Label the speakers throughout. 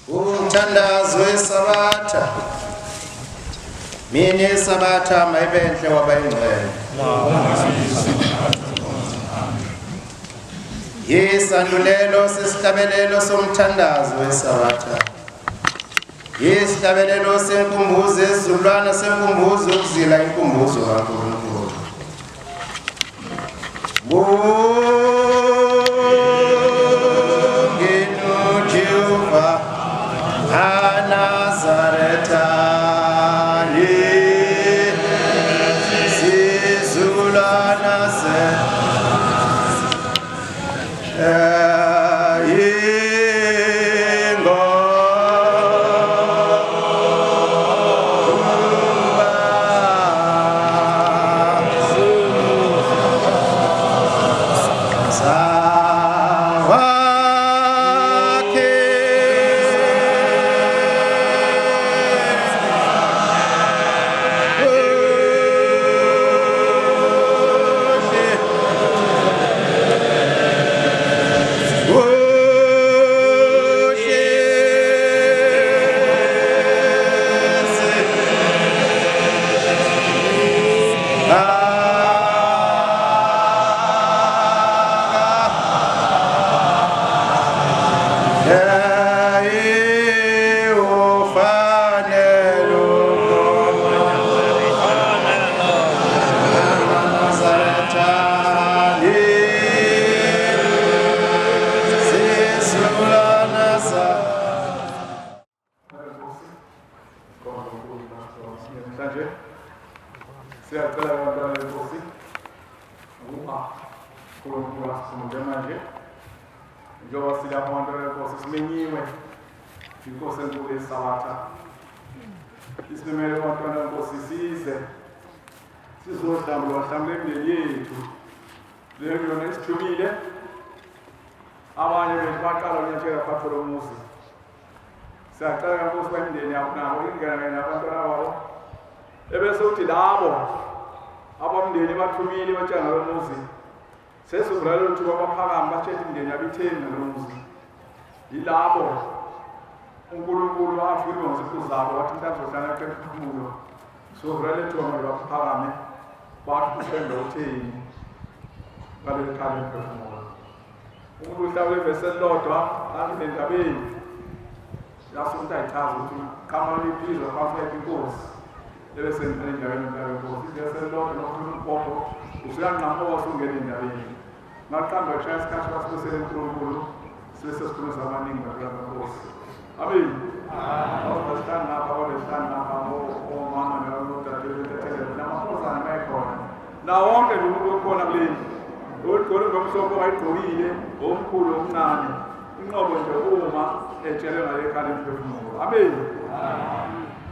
Speaker 1: Umthandazo weSabatha. Mini yeSabatha mayibenhle wabayingcwele. Yisandulelo sesihlabelelo somthandazo weSabatha. Yisihlabelelo senkumbuzo esizukulwana senkumbuzo yokuzila inkumbuzo kaNkulunkulu. Bongenu Jehova aNazaretha sizukulwana se
Speaker 2: Namhlanje siyacela abantwana benkosi ukuba uNkulunkulu asifunde manje njengoba silapha abantwana benkosi simenyiwe inkosi enkulu yesabatha isimemele abantwana benkosi size sizohlambulwa hlambula imindeni yethu leyo yona isithumile abanye bethu baqala ukunyathela phakathi lomuzi siyacela nkosi bayimindeni yabo nabo ingena kanye nabantwana babo ebese uthi labo abamndeni bathumile batshela ngalo muzi sesivula lolu thuba baphakame batshela imindeni yabo itheni ngalo muzi yilabo uNkulunkulu afike ngoziphu zabo wathi mhlawumbe uzohlala emphefumulo sovula lethuba manje baphakame bathi ushembe utheni ngaleli khaya lemphefumulo umuntu uhlawule ivesi elilodwa anginendabeni yase umuntu ayichaza ukuthi qhamuka liphizwa phansi kwayiphi inkosi ebese ngena endaweni mntaka wenkosi ivesi elilodwa nokhuluma umbhobho usuyanqamuka usungena endabeni ngaqamba kushaya isikhathi kwasibusele uNkulunkulu sibe sesikhuluma abaningi bantwana benkosi amen abahlanu ngapha ababehlanu ngapha omama nodadewethu namakhosana mayekhona nawo wonke nje umuntu okhona kuleli ogqoke ngomhlophe owayigqokile omkhulu omncane inqobo nje uma etshelwe ngale khaya emphefumulo amen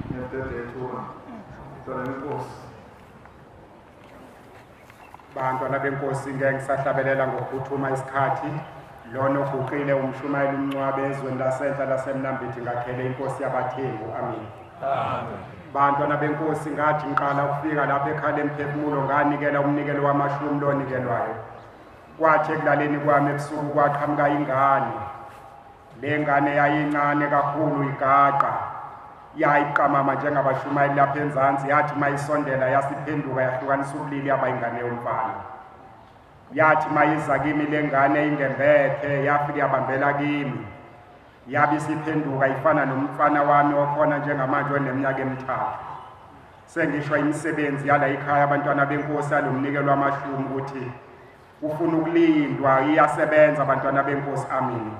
Speaker 2: ngiyadedethuka mntwana wenkosi
Speaker 3: Bantwana benkosi ngeke ngisahlabelela ngokuphuthuma isikhathi lona oguqile umshumayeli umncwabe ezweni lasenhla lasemnambithi ngakhele inkosi yabathembu amen bantwana benkosi ngathi ngiqala ukufika lapha ekhala emphefumulo nganikela umnikelo wamashumi lonikelwayo kwathi ekulaleni kwami ebusuku kwaqhamuka ingane Le ngane yayincane kakhulu igaqa yayiqamama njengabashumayeli lapha enzansi yathi uma isondela yasiphenduka yahlukanisa ubulili yaba ingane yomfana yathi uma iza kimi le ngane ingembethe yafike yabambela kimi yabe isiphenduka ifana nomfana wami okhona njengamanje oneminyaka emithathu sengisho imisebenzi yala ikhaya abantwana benkosi alomnikelo wamashumi ukuthi ufuna ukulindwa iyasebenza abantwana benkosi amen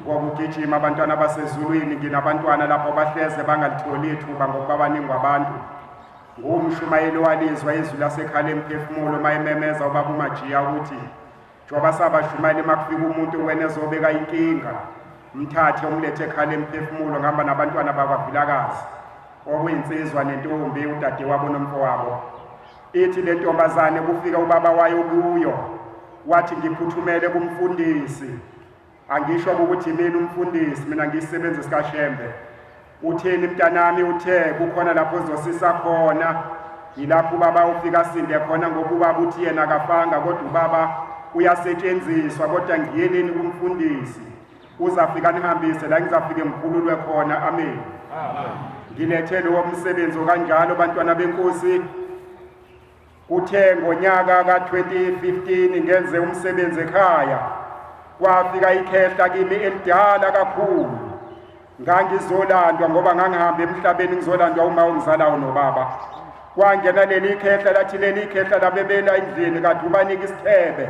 Speaker 3: ngoba ugijima abantwana basezulwini nginabantwana lapho bahleze bangalitholi ithuba ngokuba baningi abantu ngumshumayeli walizwa izwi lasekhala emphefumulo uma ememeza ubaba umajiya ukuthi njengoba sabashumayela uma kufika umuntu wena ezobeka inkinga mthathe umlethe ekhala emphefumulo ngihamba nabantwana bakwavilakazi okuyinsizwa nentombi udadewabo nomfowabo Ithi le ntombazane kufika ubaba wayo kuyo wathi ngiphuthumele kumfundisi angisho ukuthi mina umfundisi mina ngiyisebenzi sikaShembe utheni mntanami uthe kukhona lapho uzosisa khona yilapho ubaba ufika asinde khona ngoba ubaba uthi yena akafanga kodwa ubaba uyasetshenziswa kodwa ngiyeleni kumfundisi. Uzafika nihambise la ngizafike ngikhululwe khona. Amen. Ngilethe lowo msebenzi okanjalo bantwana benkosi. Kuthe ngonyaka ka-2015 ngenze umsebenzi ekhaya, kwafika ikhehla kimi elidala kakhulu. Ngangizolandwa ngoba ngangihamba emhlabeni ngizolandwa uma ongizalayo nobaba. Kwangena leli khehla, lathi leli khehla labebela endlini kade ubanika isithebe,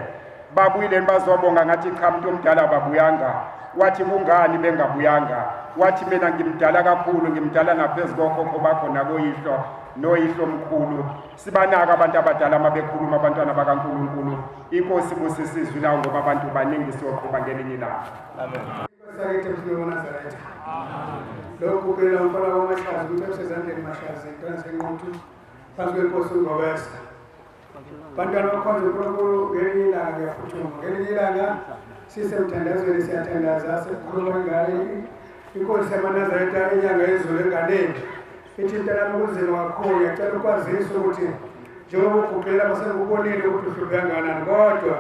Speaker 3: babuyile bazobonga. Ngathi cha, muntu omdala, babuyanga. Wathi kungani bengabuyanga? Wathi mina ngimdala kakhulu, ngimdala naphezu kokhokho bakho nakoyihlo noyihlo mkhulu. Sibanaka abantu abadala uma bekhuluma, abantwana bakaNkulunkulu. Inkosi ibusise izwi lawo ngoba abantu baningi, siyoqhuba ngelinye ilanga.
Speaker 4: Sakithi mhlume waNazaretha. Lokhu kuphela umfana kwaMashazi, umuntu osezandleni Mashazi, intwana senquthu phansi kwenkosi uNgobese. Bantwana bakhonza uNkulunkulu, ngelinye ilanga ngiyaphuthuma. Ngelinye ilanga sisemthandazweni siyathandaza, sekukhuluma ingane inkosi yamaNazaretha inyanga yezulu enganeni. Ithi mntanami kunzima kakhulu, ngiyacela ukwazisa ukuthi njengoba uguqile lapha sengikubonile ukuthi uhluphe kangakanani, kodwa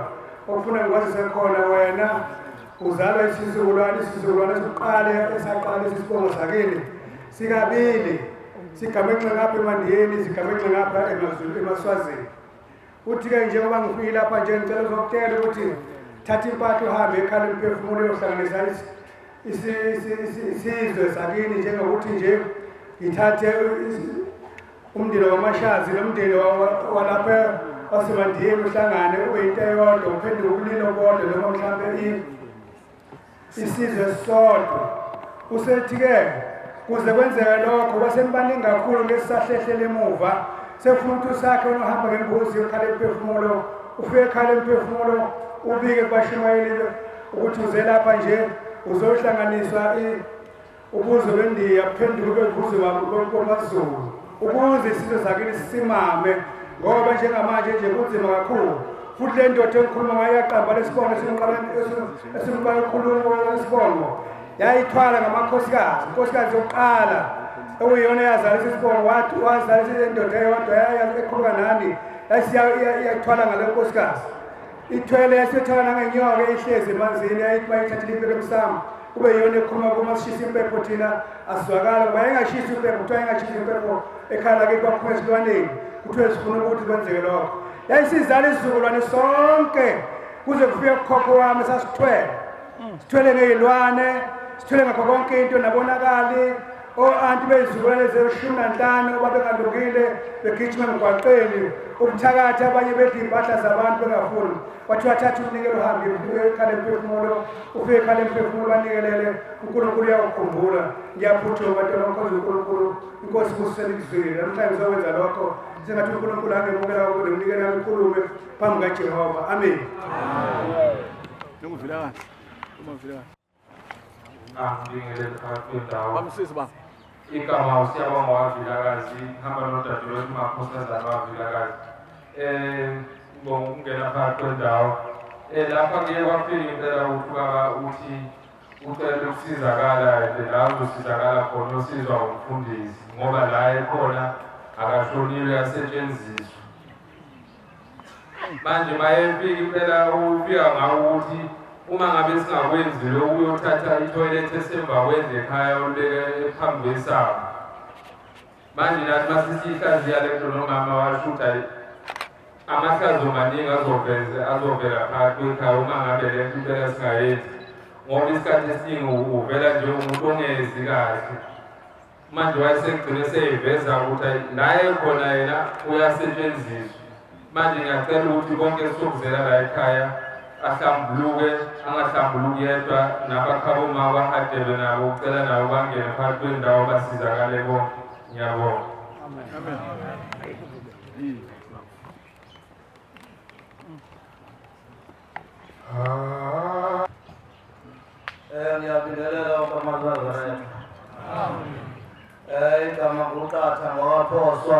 Speaker 4: okufuna ngikwazise khona wena uzalwa isizukulwane, isizukulwane sokuqala esaqala isibongo sakini sikabili, sigamenxe ngapha eMandiyeni, sigamenxe ngapha emaZulu, emaSwazini. Uthi-ke njengoba ngifike lapha nje ngicela uzokutshela ukuthi thatha impahla uhambe ekhala imphefumulo uyohlanganisa isizwe sakini, njengokuthi nje ngithathe umndeni wamashazi nomndeni walapha waseMandiyeni uhlangane ube yinto eyodwa, uphenduke ubulili obodwa noma mhlampe isizwe esisodwa. Usethi-ke kuze kwenzeke lokho basenibaningi kakhulu ngesisahlehlele emuva, sefuna ukuthi usakhe wena uhamba ngembuzi yokhala emphefumulo, ufike ekhala emphefumulo ubike kubashumayeli ukuthi uze lapha nje uzohlanganiswa ubuzwe bendiya kuphenduke ube ubuzwe bamaZulu ukuze isizwe sakini sisimame, ngoba njengamanje nje kunzima kakhulu. Futhi le ndoda engikhuluma ngayo iyaqamba lesibongo esimqala ukukhuluma isibongo, yayithwala ngamakhosikazi. Inkosikazi yokuqala okuyiyona eyazalisa isibongo, wazalisa indoda eyodwa ekhuluka nani, yayithwala ngale nkosikazi ithwele, yasethwala nangenyoka eyihlezi emanzini, yayithi bayithathile impepho emsamo kube yiyona ekhuluma kuma sishisa impepho thina asizwakali ngoba yayingashisi impepho. Kuthiwa yayingashisi impepho ekhaya lakithi, kwaphuma esilwaneni, kuthiwe sifuna ukuthi kwenzeke lokho. Yayisizala isizukulwane sonke kuze kufike kukhokho wami, sasithwele, sithwele ngey'lwane, sithwele ngakho konke into nabonakali o-anti beyizukulwane ezeshumi nanhlanu babengalungile, begijima emgwaqeni ubuthakathi, abanye bedla iy'mpahla zabantu bengafuni. Kwathiwa thatha umnikelo uhambe ekhala emphefumulo, ufike ekhala emphefumulo banikelele, uNkulunkulu uyakukhumbula. Ngiyaphuthuma bantwana bakhonza uNkulunkulu, inkosi kuselikuzwile namhlanje ngizokwenza lokho, sengathi uNkulunkulu angemukela nomnikelo wami ukhulume phambi kaJehova. Amen.
Speaker 2: Nokuvila kahle. Uma uvila kahle.
Speaker 5: Angibingelele phakathi kwendawo.
Speaker 2: Bamsizi baba.
Speaker 5: Igama uSiyabonga waVilakazi, ngihamba nodadewethu uMakhosazana waVilakazi. Ngibonga ukungena phakathi kwendawo. Lapha kuye kwafika impela ukuthi ubaba uthi ucela ukusizakala la uzosizakala khona, osizwa umfundisi, ngoba la ekhona akashonile, uyasetshenziswa. Manje mayefika impela ufika ngawo ukuthi uma ngabe singakwenzi lokhu, uyothatha ithoyilethi esemva kwendlu ekhaya ulibeke phambi kwesango. Manje nathi masisiyihlaziya le nto nomama, washo ukuthi hhayi, amahlazo maningi azoveze azovela phakathi kwekhaya uma ngabe le nto impela singayenzi, ngoba isikhathi esiningi uvela njengomuntu ongezi kahle. Manje wayesegcine seyiveza ukuthi hhayi, la ekhona yena uyasetshenziswa. Manje ngiyacela ukuthi konke esizokuzela la ekhaya ahlambuluke, angahlambuluki yedwa, nabakhaboma bahadelwe nabo, ucela nabo bangene phakathi kwendawo basizakale bonke. Ngiyabonga.
Speaker 2: Amen.
Speaker 6: Ngiyabingelela wonke amaNazaretha. Igama nguQatha ngwakaPhoswa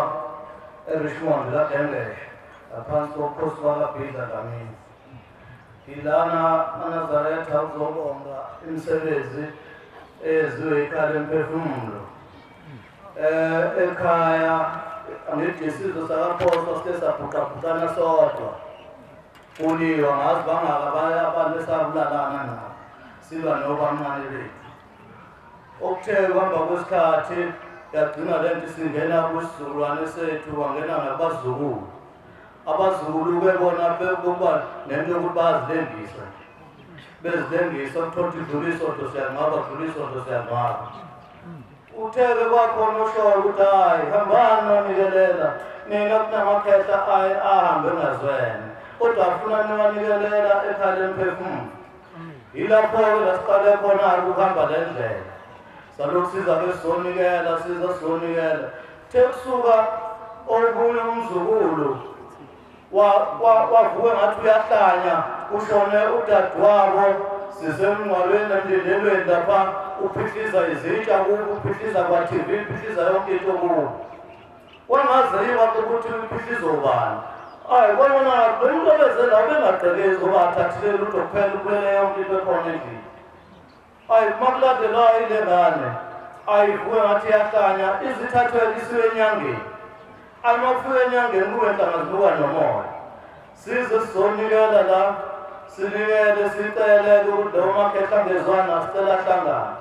Speaker 6: eRichmond kaGengeshe ngaphansi kobukhosi bakaBhidla Dlamini. Ngilana amaNazaretha ukuzobonga imisebenzi eyenziwe ikhala emphefumulo. Ekhaya angithi isizwe sakaPhoswa sike sabhuqabhuqana sodwa. Kuliwa ngazi bangaka abanye abantu esabulalana nabo. Silwa nobancane bethu. Okuthe kuhamba kwesikhathi yagcina le nto isingena kwisizukulwane sethu, wangena nakubazukulu. Abazukulu-ke bona bekuba nento yokuthi bayazilengisa nje, bezilengisa ukuthola ukuthi dlula isonto siyangcwaba, dlula isonto siyangcwaba. Uthe-ke kwakhona oshoyo ukuthi hhayi, hambani nonikelela nina, kunamakhehla aye ahambe engazwene kodwa afuna niwanikelela ekhaya lemphefumulo. Yilapho-ke la siqale khona-ke ukuhamba le ndlela, salokhu siza-ke sizonikela, siza sizonikela. Kuthe kusuka okunye umzukulu wavuka ngathi uyahlanya, kushone udadewabo, sisemngcwabeni emlindelweni lapha, uphihliza izitsha kubo, uphihliza kwa-TV, uphihliza yonke into kubo. Kwangaziwa ukuthi uphihliza ubani. Ayi kwabona lo muntu obeze la ubengagqekezi ngoba athathile lutho kuphela, ubulele yonke into ekhona endlini. Ayi uma kulandelwayo ile ngane ayivuke ngathi iyahlanya, izithathwe isiwe enyangeni. Ayi uma kufika enyangeni kube nhlanga zinuka nomoya. Size sizonikela la, sinikele sicele ukuthi lowo makhehla angezwana, sicela ahlangane.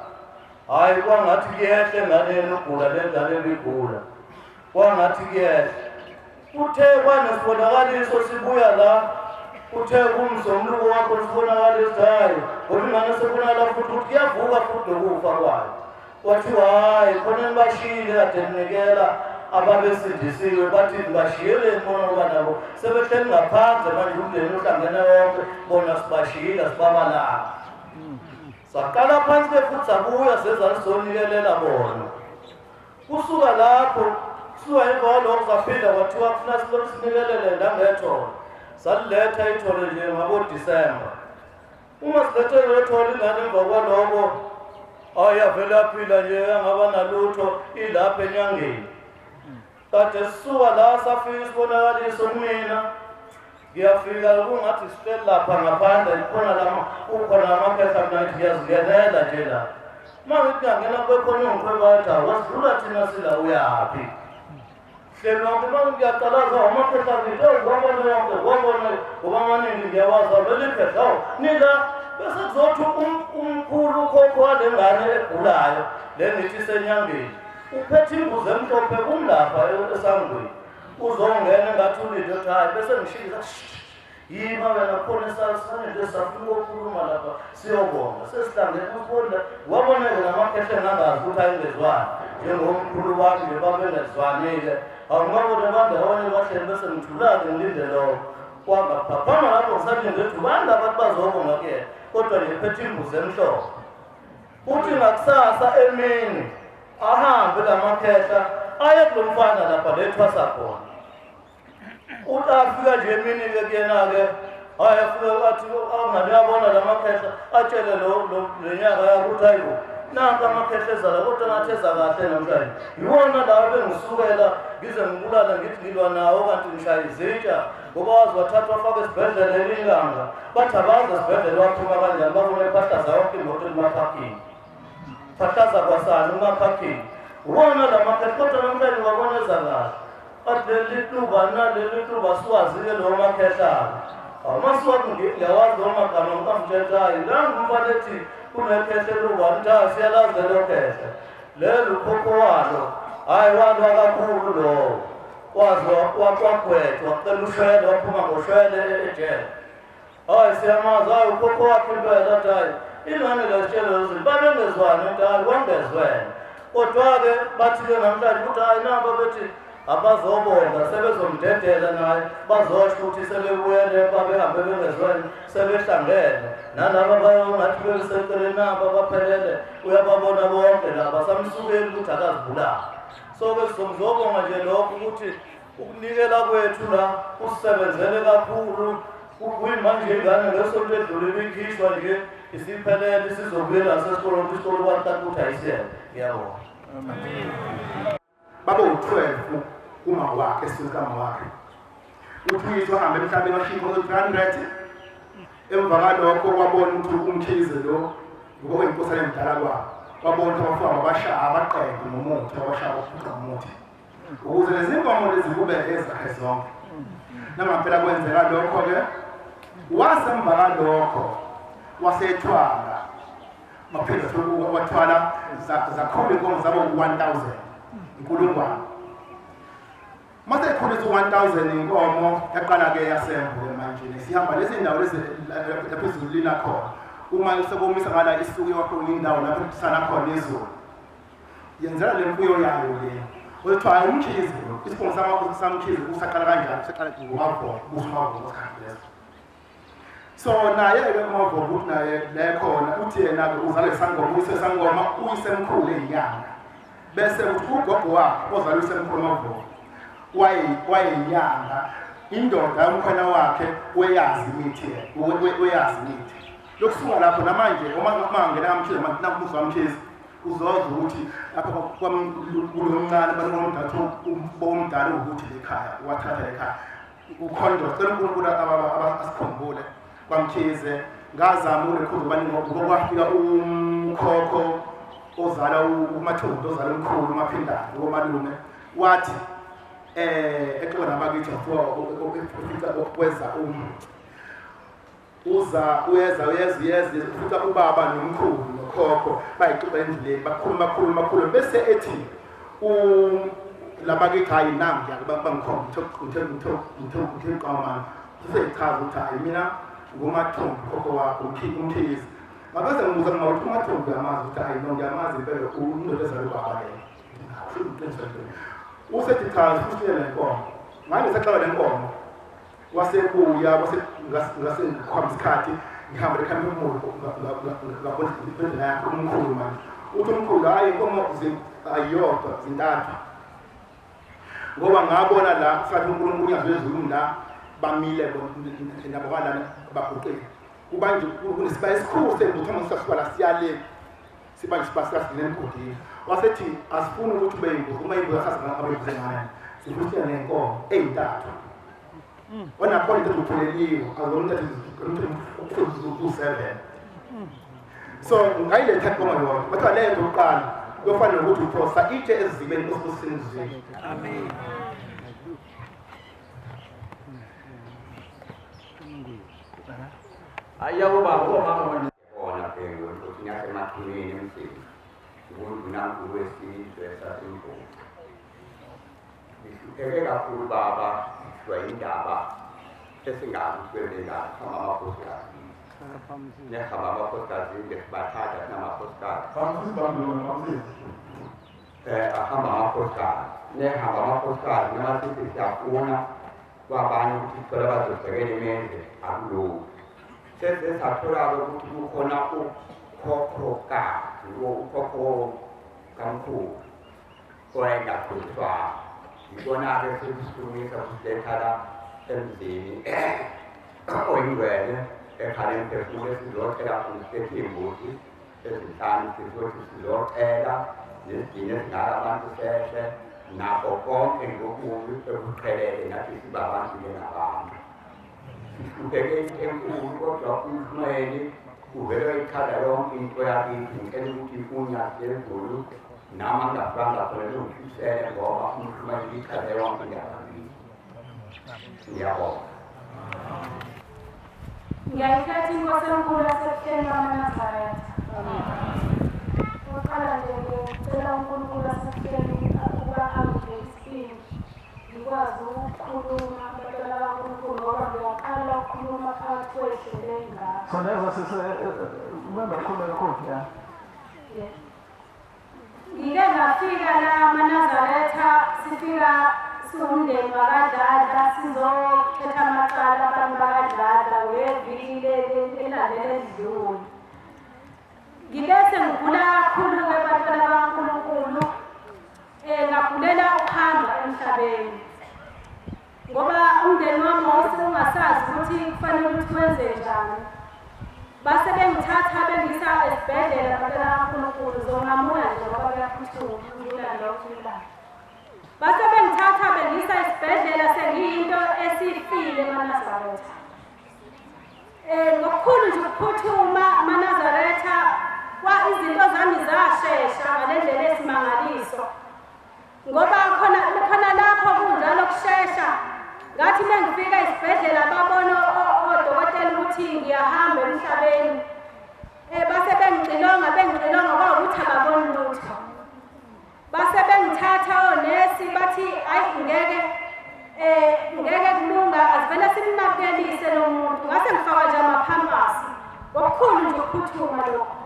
Speaker 6: Hhayi kwangathi kuyehla enganeni ukugula, le ngane ebigula kwangathi kuyehla. Kuthe kwanesibonakaliso sibuya la, kuthe kumsomluko wakho isibonakaliso, hhayi ngoba ingane sebonakala futhi ukuthi kuyavuka futhi nokufa kwayo. Kwathiwa hhayi khona nibashiyile kade ninikela ababesindisiwe, bathi nibashiyeleni bona ngoba nabo sebehleli ngaphandle manje, umndeni uhlangene wonke, bona sibashiyile sibabalanga. Saqala phansi-ke futhi sabuya seza sizonikelela bona. Kusuka lapho, kusuka emva kwalokho saphinda kwathiwa kufuna silokhu sinikelele nangethole. Saliletha ithole nje ngaboDisemba. Uma silethe lelo thole ingane emva kwaloko, ayi yavele yaphila nje yangaba nalutho ilapha enyangeni. Kade sisuka la safika isibonakaliso kumina. Ngiyafika kungathi sihleli lapha ngaphandle khona lama kukhona amakhehla, mina ngithi ngiyazingenela nje la. Uma ngithi ngiyangena kube khona ungikhweba athi wasidlula thina sila uyaphi. Hleli wonke uma ngiyaqalaza amakhehla ngithi ewu wabona yonke wabona ngoba amaningi ngiyawazi leli khehla awu nila bese kuzothi umkhulu ukhokho wale ngane egulayo le ngithi isenyangeni uphethe imbuzi emhlophe kumlapha esangweni uzongena engathi ulinde uthi hhayi bese ngishika yima wena khona esasanento esafuna ukukhuluma lapha siyobonga sesihlangene usibona waboneke namakhehla engangazi ukuthi ayengezwani njengomkhulu wami nje babengezwanile awungabona bandawonye bahleli bese ngithula-ke ngilinde lokho kwangaphaphama lapho ngisalinde ukuthi ubani labantu bazobonga kuyena kodwa nje phethe imbuzi emhlophe. Uthi ngakusasa emini ahambe lamakhehla aye kulo mfana lapha lethwasa khona. Uthi afika nje emini-ke kuyena-ke, hhayi afike athi angane uyabona la makhehla, atshele lo le nyaka yakho ukuthi hayi bo, nanka amakhehla eza la kodwa ngathi eza kahle namhlanje. Yiwona lawa bengisukela ngize ngibulale ngithi ngilwa nawo kanti ngishaya izitsha. Ngoba waze wathathwa wafakwa esibhedlela elinye ilanga, bathi abazi esibhedlela waphuma kanjani, babona ephahlaza yonke imoto emaphakini. Phahlaza kwasani emaphakini. Uwona la makhehla kodwa namhlanje wabona eza kahle. Bathi leli tuba naleli tuba siwazile lowo makhehla. Awumasiwazi ngiyawazi lowo magama ngikamtshela hayi nangu umfana ethi kunekhehla eluwani ukuthi hayi siyalazi lelo khehla. Lelo ukhokho walo hhayi walwa kakhulu lowo. Waze wagwetshwa wacela ushwele waphuma ngoshwele ejele. Hayi siyamazi hayi ukhokho wakhe impela athi hayi ingane la sitshela ukuthi babengezwani ukuthi hayi wangezwene. Kodwa-ke bathi-ke namhlanje ukuthi hayi naba bethi abazobonga sebezomdedela naye bazosho ukuthi sebebuyele babehambe bengezwene sebehlangene nalaba bayongathi bebeseceleni nabo abaphelele uyababona bonke laba samsukeli ukuthi akazibulali. So ke sizobonga nje lokho ukuthi ukunikela kwethu la kusisebenzele kakhulu. Kuyimanje ingane ngesonto edlule ibikhishwa nje isiphelele isizobuyela nasesikoleni ukuthi isikole kwaqala ukuthi ayisiyena. Ngiyabonga.
Speaker 4: Babe u-12 kuma wakhe esiswini sikama wakhe. Uthi uyise wahambe emhlabeni washiya inkomo 300. Emva kwalokho kwabona ukuthi uMkhize lo ngoba uyinkosana emdala kwabo. Wabona ukuthi abafowabo abashaya abaqede ngomuthi, abashaya baphuca ngomuthi. Ukuze lezi nkomo lezi kube ezakhe zonke. Nangampela kwenzeka lokho-ke. Wasemva kalokho wasethwala.
Speaker 7: Maphinde wathwala zakhulu inkomo zabo 1000 inkulungwane. Mase ikhulisa 1000 inkomo yaqala ke yasembo manje sihamba lezi ndawo lezi lapho izulu lina khona. Uma sekomisa ngala isuke yakho indawo lapho kusana khona izulu. Yenzela le mfuyo yayo le. Uthiwa uMkhize isibongo samkhize usaqala kanjani usaqala ngomavovo usumavovo isikhathi leso. So naye-ke uMavovo uthi naye le khona uthi yena-ke uzalwe isangoma uyise sangoma uyisemkhulu eyinyanga. Bese uthi ugogo wakhe ozalwe uyisemkhulu uMavovo wayeyinyanga indoda yomkhwena wakhe weyazi imithi weyazi imithi. Lokusuka lapho namanje uma ngena kaMkhize nakubuzo kaMkhize uzozwa ukuthi lapha kulomncane abantu bomdala ukuthi lekhaya wathatha lekhaya ukhondo cela uNkulunkulu asikhumbule kwaMkhize ngazama ukulekhuza ubani ngoba kwafika umkhokho ozala uMathundu ozala umkhulu uMaphindane umalume wathi exoxa nabakithi wafica kweza uza uyeza uyeza uyeza ufica ubaba nomkhulu nokhokho bayixoxa endleleni bakhuluma bakhuluma bakhuluma bese ethi labakithi hayi nangu bangikhomba ngithe ngithe ngithe ngithe qamana useyichaza ukuthi hayi mina nguMathumbu khokho wakho uMkhize. Ngabese ngibuza kuma ukuthi uMathumbu uyamazi ukuthi hayi no ngiyamazi impela undoda ezala ubaba leyo. Usethi cha futhi le nkomo ngane saqala le nkomo wasebuya wase ngase ngikhomba isikhathi ngihamba ekhaya umkhulu ngabona indlela yakhe umkhulu manje uthi umkhulu hayi inkomo ayiyodwa zintathu ngoba ngabona la sathi uNkulunkulu uyazwezulu la bamile nabo kalana baguqile kubanje kunesibaya esikhulu sembutho sasuka la siyale sibanje sibasika nemgodini wasethi asifuni ukuthi ube yingozi uma ingozi asazi ngabe ingozi ngani sifuna ukuthi nenkomo eyintathu wena khona into upheleliwe azona into u-7 so ngayiletha inkomo yodwa bathiwa leyo nto yokuqala kuyofana nokuthi uphosa itshe ezibeni osibusini.
Speaker 4: Amen.
Speaker 8: Ayabo baba omama manje
Speaker 9: Bona bhengu ukuthi ngasemathuneni emzini ngundunankulu wesizwe saseMbungu. Ngihlupheke kakhulu baba, ngihlwa indaba esingazi ukuthi kwenzekani hamba amakhosikazi. Nehamba amakhosikazi ngesibathatha sinamakhosikazi. Ahamba amakhosikazi. Nehamba amakhosikazi noma sithi siyafuna kwabanye ukuthi sicela bazobhekela imendle akulungi. Sese sathola-ke ukuthi kukhona ukhokhokazi, ukhokho kamkhulu owayengakhuliswanga. Yikona-ke sekusikhulumisa kusiletha la emzini oyingcwele ekhala emphefumulo esizocela silethe iy'mbuzi ezinhlanu sizothi sizocela nesidini esingaka abantu sehle nakho konke ngokubi ekuqhelele nathi siba abantu njengabantu. Sihlupheke into enkulu kodwa umhlumeli uvele wayichaza yonke into yakithi. Ngicela ukuthi unyazi lezulu nami angafanga khona lungifisele ngoba umhlumeli ichaze yonke indaba yakithi. Ngiyabonga.
Speaker 10: Ngiyayikhetha inkosi enkulu yasebuhleni bamaNazaretha. Oqala nje ngicela uNkulunkulu wasebuhleni ukuba angiphe isibindi ngikwazi ukukhuluma abantwana bakaNkulunkulu ngoba ngiyaqala ukukhuluma phakathi kwey'hlelo ey'ngaka.
Speaker 11: Soneza sise ubamba kakhulu kakhulu ya.
Speaker 10: Ngike ngafika la amaNazaretha sifika siwumndeni wakadladla sizokhetha amacala abantu bakadladla ngeviki elandela edlule. Ngibe sengigula kakhulu-ke bantwana bakaNkulunkulu ngagulela ukuhamba emhlabeni ngoba umndeni wami wawusungasazi ukuthi kufanele ukuthi wenze njani. Base bengithatha bengisa esibhedlela bantwana bakaNkulunkulu zonqamula nje ngoba kuyaphuthuma ukulanda ukulanda. Base bengithatha bengisa esibhedlela sengiyinto esifile emaNazaretha. Ngokukhulu nje ukuphuthuma amaNazaretha kwa izinto zami zashesha ngale ndlela esimangaliso. Ngoba khona khona lapho kunjalo kushesha ngathi mengifika esibhedlela babona odokotela ukuthi ngiyahamba emhlabeni. Base bengixilonga bengixilonga kwawukuthi ababoni lutho. Base bengithatha onesi bathi ayi ngeke ngeke kulunga, asivele simnakelise lo muntu. Ngase ngifaka nje amaphampasi ngokukhulu nje ukuphuthuma lokho.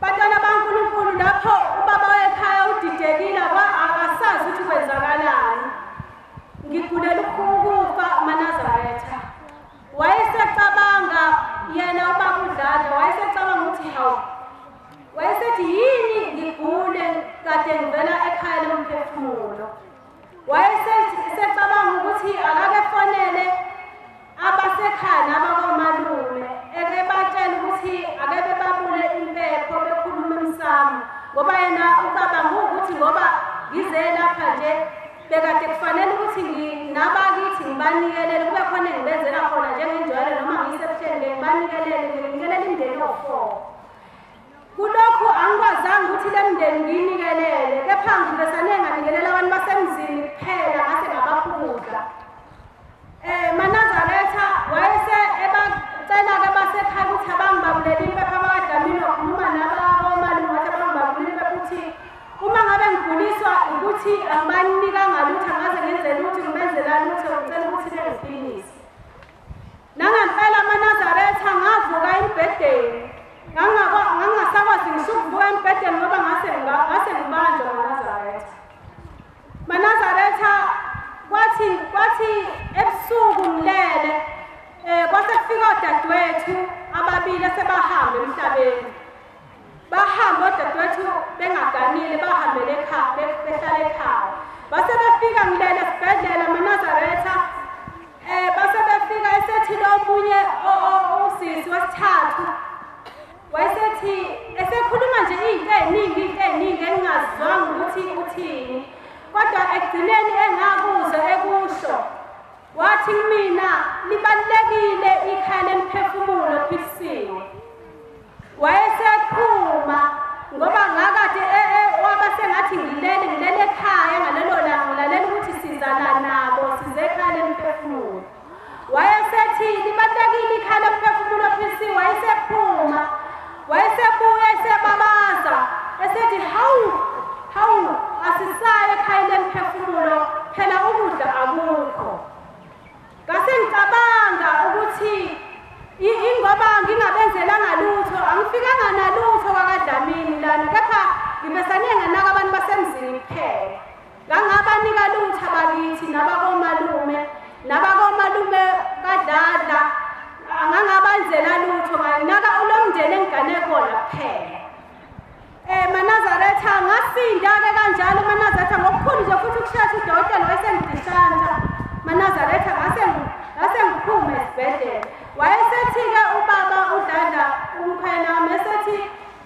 Speaker 10: Bantwana baNkulunkulu, lapho ubaba wekhaya udidekile, akasazi ukuthi kwenzakalani. Ngigulela ukufa maNazaretha. Wayesecabanga yena ubaba uDladla, wayesecabanga ukuthi hawu, wayesethi yini ngigule kade ngivela ekhaya lomphefumulo. Wayesecabanga ukuthi akake fonele abasekhaya nabakomalume eke batshela ukuthi ake bebabule impepho bekhuluma emsamo, ngoba yena ucabanga ukuthi ngoba ngize lapha nje bekade kufanele ukuthi nabakithi ngibanikelele, kube khona engibenzela khona njengenjwayelo, noma ngisebuhleni ngibanikelele, nginikelele imindeni ewu-4. Kulokhu angikwazanga ukuthi le mndeni ngiyinikelele, kepha ngivesane nganikelela abantu basemzini kuphela, ngase ngabapha ukudla. MaNazaretha wayese ebacela-ke basekhaya ukuthi abangibabulele impepho abakwaDlamini, wakhuluma nabakomalume wathi abangibabulele impepho ukuthi uma ngabe ngiguliswa ukuthi angibanikanga lutho, angaze ngenze lutho, ngibenzela lutho, ngicela ukuthi bengiphilise. Nangempela maNazaretha ngavuka embhedeni, ngangingasakwazi ngisho ukuvuka embhedeni ngoba ngase ngibanjwa maNazaretha. MaNazaretha kwathi ebusuku ngilele, kwase kufika odadewethu ababili esebahamba emhlabeni. Bahamba odadewethu bengaganile, bahambele ekhaya, behlala ekhaya. Base befika ngilele esibhedlela maNazaretha. Base befika esethi lo munye usisi wesithathu wayesethi esekhuluma nje into eziningi into eziningi engingazizwanga ukuthi uthini, kodwa ekugcineni engakuzwa ekusho wathi kumina libalulekile ikhaya lemphefumulo philisiwe. Wayesephuma ngoba ngakade waba sengathi ngilele ekhaya ngalelo langa, ngilalela ukuthi sizana nabo size ekhaya lemphefumulo. Wayesethi libalulekile ikhaya lemphefumulo philisiwe. Wayesephuma wayesebuya esebabaza esethi hawu hawu, asisaye ekhaya lemphefumulo phela ukudla akukho. Ngase ngicabanga ukuthi ingoba ngingabenzelanga lutho, angifikanga nalutho kwakaDlamini lana, kepha ngivesane nganaka abantu basemzini kuphela. Ngangabanika lutho abakithi nabakomalume, nabakomalume kaDladla, angangabenzela lutho, nganaka lo mndeni engigane kona kuphela. MaNazaretha ngasinda-ke kanjalo maNazaretha ngokukhulu nje futhi ukushesha. Udokotela wayesengidishanja maNazaretha, ngase ngiphume esibhedlela. Wayesethi-ke ubaba uDladla umkhwena wami esethi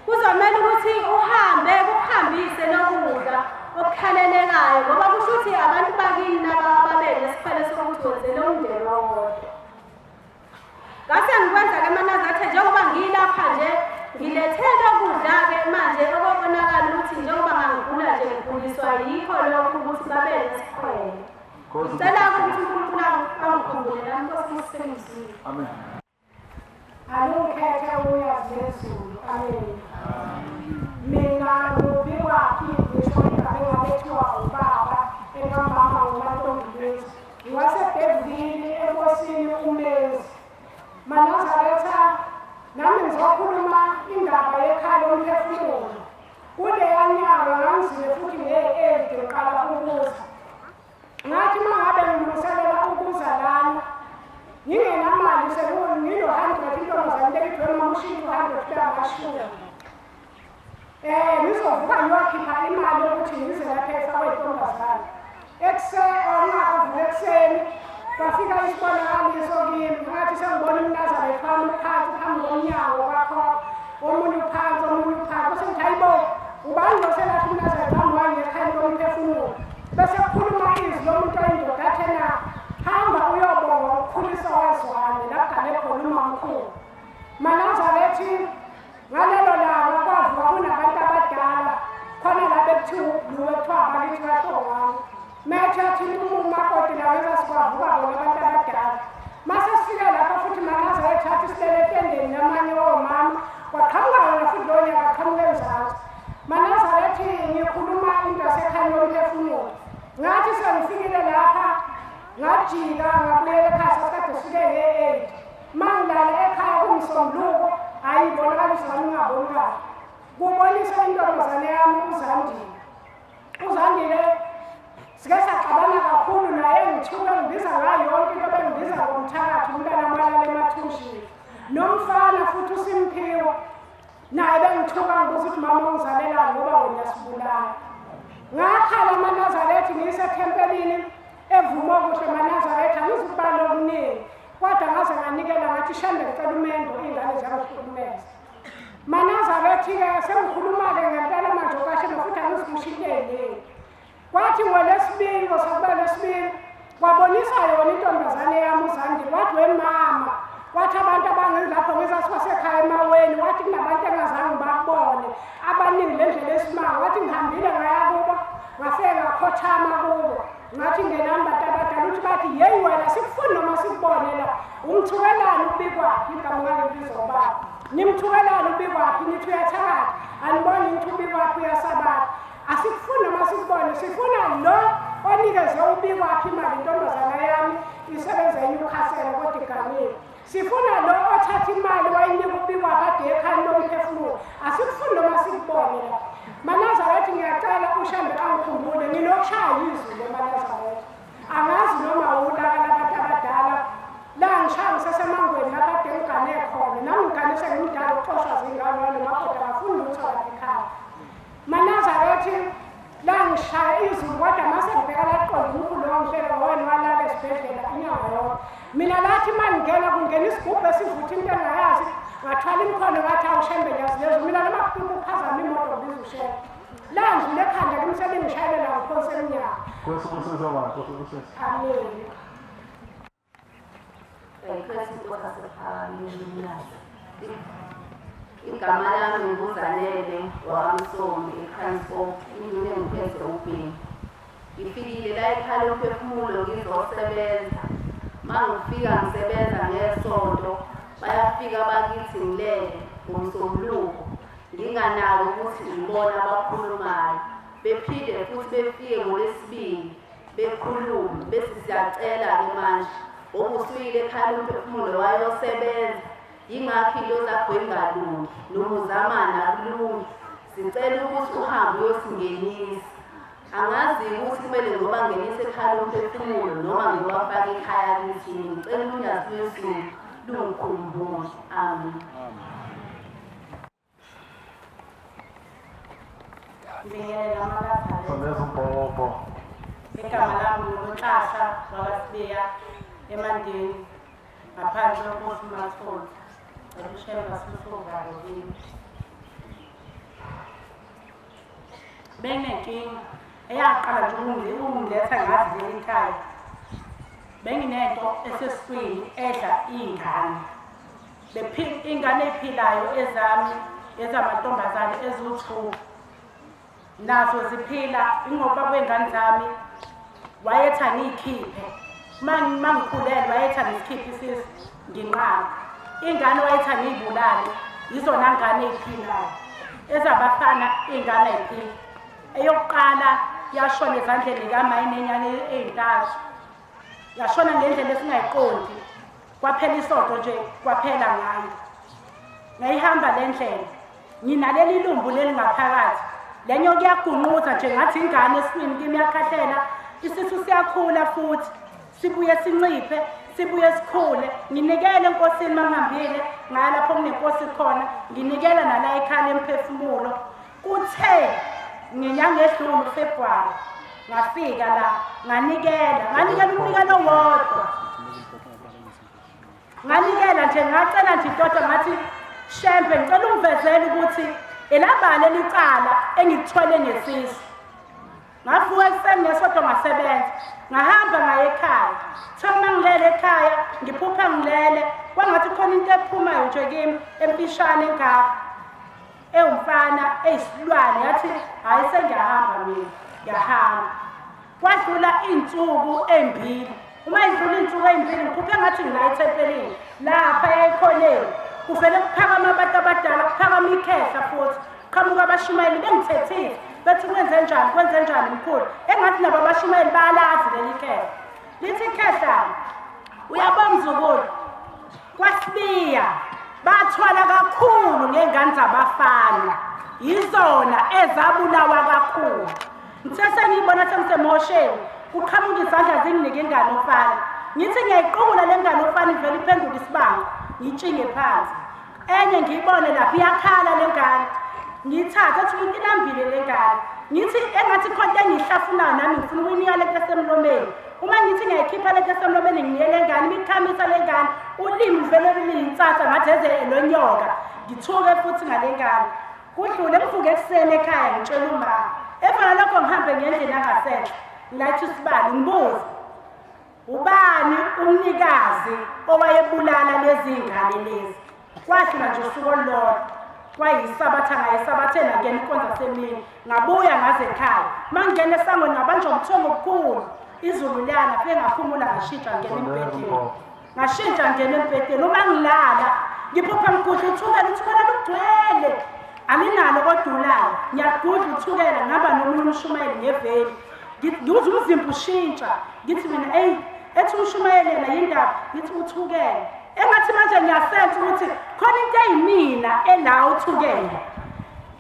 Speaker 10: kuzomele ukuthi uhambe kuhambise lokudla okukhalelekayo, ngoba kusho ukuthi abantu bakini laba ababe nesikhwele sokuthi wenzele umndeni owodwa. Ngase ngikwenza-ke maNazaretha njengoba ngilapha nje ngilethe lokudla-ke manje okwabonakala ukuthi njengoba ngangigula nje ngiguliswa yikho lokhu ukuthi babe nesikhwele. Ngicela-ke ukuthi uNkulunkulu angikhumbule nami Nkosi musengizwile.
Speaker 11: Amen.
Speaker 12: Alungikhethe uyazi lezulu. Amen. Mina ngubikwaphi ngisho igama engalethiwa ubaba ekamama nguMantombi. NgiwaseBhevini enkosini uMezi. MaNazaretha nami ngizokhuluma indaba yekhaya lomphefumulo. Kuleya nyanga ngangizile futhi nge-8 ngiqala ukuza. Ngathi uma ngabe ngilungiselela ukuza lana ngingenamali ngino-100 intombazane bekigcwele mamushintsho 100 kulamashumi. Ngizovuka ngiyokhipha imali yokuthi ngize lapha efakwe intombazane. Ekuseni ekuseni kwafika isibonakaliso kimi, ngathi sengibona umNazaretha wami phansi phambi komnyango kakhokho, omunye uphansi omunye uphansi. Bese ngithi hayibo, ubani lo selathi umNazaretha wami wangekhaya lomphefumulo? Bese kukhuluma izwi lomuntu oyindoda athi na, hamba uyobonga ukukhulisa wezwane la kugane khona umamkhulu. MaNazarethi ngalelo langa kwavuka kunabantu abadala khona la bekuthiwa ubhluwe kuthiwa abakithi kaHlongwane. Methe athinta umakoti la wezasikwavuka bona abantu abadala. Mase sifika lapha futhi MaNazaretha athi silele etendeni namanye omama. Kwaqhamuka yona futhi lowo nyaka qhamuka eMzansi. MaNazaretha, ngikhuluma into yasekhaya lomphefumulo. Ngathi sengifikile lapha, ngajika ngabuyela ekhaya, sasikade sifike nge-8. Ma ngilala ekhaya kumsombuluko, hhayi ibonakaliso zami ngingaboni kahle. Kubonisa intombazane yami uZandile. UZandile sike saxabana kakhulu naye, ngithuka ngibiza ngayo yonke into, bengibiza ngomthakathi, umntana malala emathunjini. Nomfana futhi uSimphiwe naye bengithuka, ngibuza ukuthi mama ungizalelani ngoba wena uyasibulala. Ngakhala amaNazaretha ngiyisethempelini evuma kuhle maNazaretha, angizukubala okuningi kodwa ngaze nganikela ngathi shembe ngicela umendo, iy'ngane ziyangihlukumeza. MaNazaretha-ke sengikhuluma-ke ngempela manje okashembe futhi angizikusho into ey'ningi. Kwathi ngolwesibili, ngosakuba lwesibili, kwabonisa yona intombazane yami uZandile, wathi wemama, wathi abantu abangilapho ngizasi basekhaya emaweni, wathi kunabantu engazange ngibabone abaningi le ndlela esimanga. Wathi ngihambile ngaya kubo, ngafike ngakhothama kubo, ngathi ngenani bantu abadala, ukuthi bathi yeyi wena sikufuni noma sikubone la, umthukelani uBikwaphi, igama ngangibiza ubaba, nimthukelani uBikwaphi, nithi uyathakatha, aniboni ngithi uBikwaphi uyasabatha, asikufuni noma sikubone, sifuna lo onikeze uBikwaphi imali, intombazana yami isebenza eNewcastle kodwa iganile, sifuna lo othatha imali wayinika uBikwaphi ade ekhaya lomphefumulo, asikufuni noma sikubone la. MaNazaretha, ngiyacela uShembe angikhumbule, nginokushaya izulu emaNazaretha, angazi noma ulaka labantu abadala la ngishaya ngisesemangweni lapha ade ngigane khona, nami ngigane sengimdala, ukuxoshwa zingane walomakoti akafuni lutho lapha ekhaya. MaNazaretha, la ngishaya izulu kodwa mase ngibheka laqonda umkhulu wangihlela ngowena walala esibhedlela inyanga yonke. Mina lathi uma ngingena kungena isigubhu esivutha into engayazi, ngathwala imikhono ngathi awushembe nyazi lezo, mina noma kufika uphazama imoto ngibiza ushembe. Landlula ekhanda kimi selingishayelela ngiphonse emnyango.
Speaker 11: Nkosi ubusise baba, Nkosi ubusise.
Speaker 12: Amen.
Speaker 13: Nkosi wasephakamile umlazi. Igama lami nguZanele wakaMsomi eKranskop, induna engiphethe ubheni. Ngifikile la ekhaya lomphefumulo ngizosebenza. Uma ngifika ngisebenza ngesonto, bayafika bakithi ngilele ngomsombuluko. Nginganaki ukuthi ibona abakhulumayo. Bephinde futhi befike ngoLwesibili bekhulume, bese siyacela-ke manje ngoba usuyile ekhaya lomphefumulo wayosebenza. Yingakho into zakho ingalungi noma uzamana akulungi. Sicela ukuthi uhambe uyosingenisa. Angazi ukuthi kumele ngiyobangenisa ekhaya lomphefumulo noma ngiyobafaka ekhaya kithi. Ngicela unyazi lwezulu lungikhumbule. Amen.
Speaker 14: Ngibingelela amaNazaretha.
Speaker 11: Sondeza umbhobho.
Speaker 14: Igama lami nguNonhlanhla wakaSibiya eMandeni ngaphansi kwenkosi uMathole. Cela uShembe asuse uvalo kimi. Benginenkinga eyaqala nje ukungiletha ngazi leli khaya. Benginento esesiswini edla iy'ngane. Ingane ey'philayo ezami ezamantombazane eziwu-2 nazo ziphila, ingoba kwey'ngane zami wayethi angiyikhiphe. Uma ngikhulelwe wayethi angisikhiphe isisu nginqabe. Ingane wayethi angiyibulale, yizona ngane ey'philayo. Ezabafana iy'ngane ay'phili. Eyokuqala yashona ezandleni kama inenyanga ey'ntathu. Yashona ngendlela esingayiqondi. Kwaphela isonto nje kwaphela ngayo. Ngayihamba le ndlela. Nginaleli lumbu leli ngaphakathi. Le nyoka iyagunquza nje ngathi ingane esiswini kimi iyakhahlela. Isisu siyakhula futhi. Sibuye sinciphe, sibuye sikhule. Nginikele enkosini uma ngihambile, ngaya lapho kunenkosi khona, nginikela nala ekhaya lemphefumulo. Kuthe ngenyanga edlule uFebruwari ngafika la nganikela, nganikela umnikelo owodwa. Nganikela nje, ngacela nje intoto ngathi Shembe ngicela ungivezele ukuthi elabani elicala engikuthwele ngesisu. Ngavuka ekuseni ngesonto ngasebenza, ngahamba ngaya ekhaya. Kuthiwa uma ngilele ekhaya ngiphupha ngilele kwangathi khona into ephumayo nje kimi emfishane engaka ewumfana eyisilwane, yathi hhayi sengiyahamba mina, ngiyahamba. Kwadlula iy'nsuku ey'mbili, uma idlula iy'nsuku ey'mbili ngiphuphe ngathi ngila ethempelini lapha ekhoneni. Kuvele kuphakama abantu abadala, kuphakama ikhehla futhi. Qhamuka abashumayeli bengithethile bethi kwenze njani, kwenze njani mkhulu. Engathi nabo abashumayeli bayalazi leli khehla. Lithi ikhehla, uyabona mzukulu, kwaSibiya bathwala kakhulu ngey'ngane zabafana, yizona ezabulawa kakhulu. Ngithe sengiyibona sengisemhosheni, kuqhamuka izandla zinginike ingane ofana. Ngithi ngiyayiqukula le ngane ofana ivele iphenduke isibango, ngiyitshinge phansi. Enye ngiyibone lapha iyakhala le ngane. Ngiyithathe ethi umuntu ilambile le ngane. Ngithi engathi khona into engiyihlafunayo nami ngifuna ukuyinika lento esemlomeni. Uma ngithi ngiyayikhipha lento esemlomeni nginike le ngane, imikhamisa le ngane, ulimi luvele luyinsatha ngathi eze lonyoka. Ngithuke futhi ngale ngane. Kudlule ngivuke ekuseni ekhaya ngitshela uma. Emva kwalokho ngihambe ngendlela angasenhla. Ngilayitha isibani ngibuze. Ubani umnikazi owayebulala lezi ngane lezi? Kwadlula nje usuku olulodwa. Kwayisabatha ngayesabatheni ngangena inkonzo semini. Ngabuya ngaze ekhaya. Mangingena esangweni ngabanjwa ubuthongo obukhulu. Izulu liyana fike ngaphumula ngashintsha ngena embhedeni. Ngashintsha ngena embhedeni uma ngilala ngiphupha ngigudla uthukela uthukela lugcwele anginalo kodwa ulala ngiyagudla uthukela ngihamba nomunye umshumayeli ngeveni ngiwuze umzimba ushintsha ngithi mina eyi ethi umshumayeli yena yindaba ngithi uthukela engathi manje ngiyasensa ukuthi khona into eyimina ela uthukela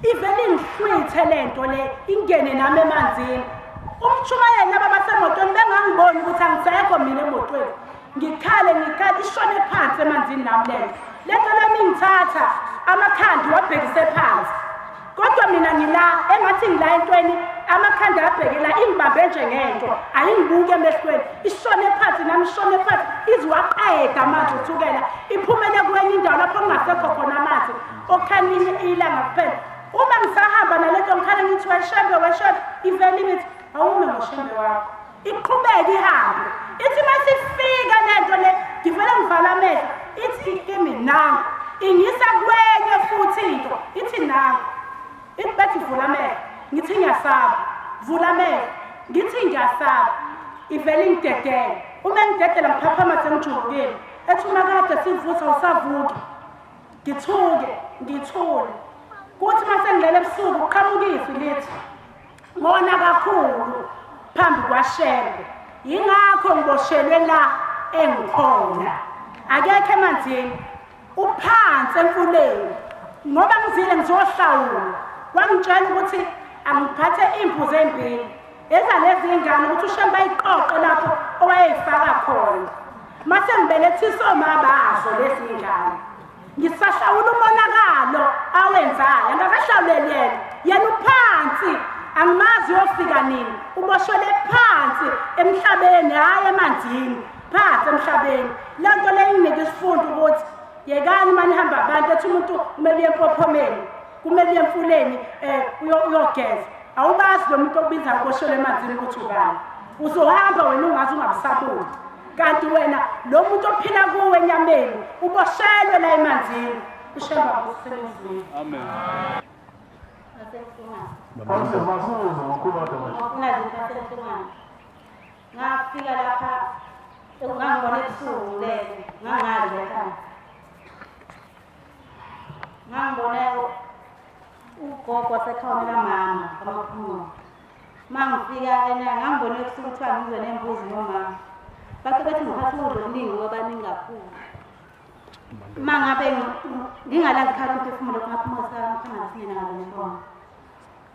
Speaker 14: ivele ingihlwithe le nto le ingene nami emanzini umshumayeli laba basemotweni bengangiboni ukuthi angisekho mina emotweni ngikhale ngikhale ishone phansi emanzini nami lento lento lami ingithatha amakhandi wabhekise phansi kodwa mina ngila engathi ngila entweni amakhanda abheke la ingibambe nje ngento ayingibuki emehlweni ishone phansi nami ishone phansi iziwaqeda amanzi uthukela iphumele kwenye indawo lapho kungasekho khona amanzi okhaninye ilanga kuphela uma ngisahamba nalento ngikhala ngithi weshembe weshembe ivele imithi awume ngoshembe wakho iqhubeke ihambe ithi uma sifika le nto le ngivele ngivala amehlo ithi kimi nangu ingisa kwenye futhi into ithi nangu ithi bethi vula amehlo ngithi ngiyasaba vula amehlo ngithi ngiyasaba ivele ingidedele uma ngidedela ngiphaphama sengijulukile ethi uma kade sivutha usavuki ngithuke ngithule kuthi uma sengilele ebusuku kuqhamuka izwi lithi Ngona kakhulu phambi kwaShembe. Yingakho ngiboshelwe la engikhona. Akekho emanzini. Uphansi emfuleni. Ngoba ngizile ngizohlawula. Wangitshela ukuthi angiphathe imbuzi ezimbili. Ezalezi ingane ukuthi uShembe ayiqoqe lapho owayeyifaka khona. Mase ngibelethisa omama bazo lezi ingane. Ngisahlawula umonakalo awenzayo angakahlawuleli yena yena uphansi angimazi uyofika nini uboshwele phansi emhlabeni hhayi emanzini phansi emhlabeni le nto le inginike isifundo ukuthi yekani uma nihamba abantu ethi umuntu kumele uye empophomeni kumele uye emfuleni um uyogeza awubazi lo muntu okubizayo uboshwele emanzini ukuthi ubani uzohamba wena ungazi ungabusabuyi kanti wena lo muntu ophila kuwe enyameni uboshelwe la emanzini ushemba kusemzini
Speaker 11: amen.
Speaker 10: Ngafika lapha ngangibona ebusuku lele ngangazi ekhaya ngangibona ugogo wasekhaya lamama kamaphumulo Uma ngifika ena ngangibone ebusuku kuthiwa ngizwe nembuzi nomama. Base bethi ngiphathe ukudla okuningi ngoba baningi kakhulu. Uma ngabe ngingalazi ikhala umphefumulo kungaphuma samphangala singena ngalo nenkomo.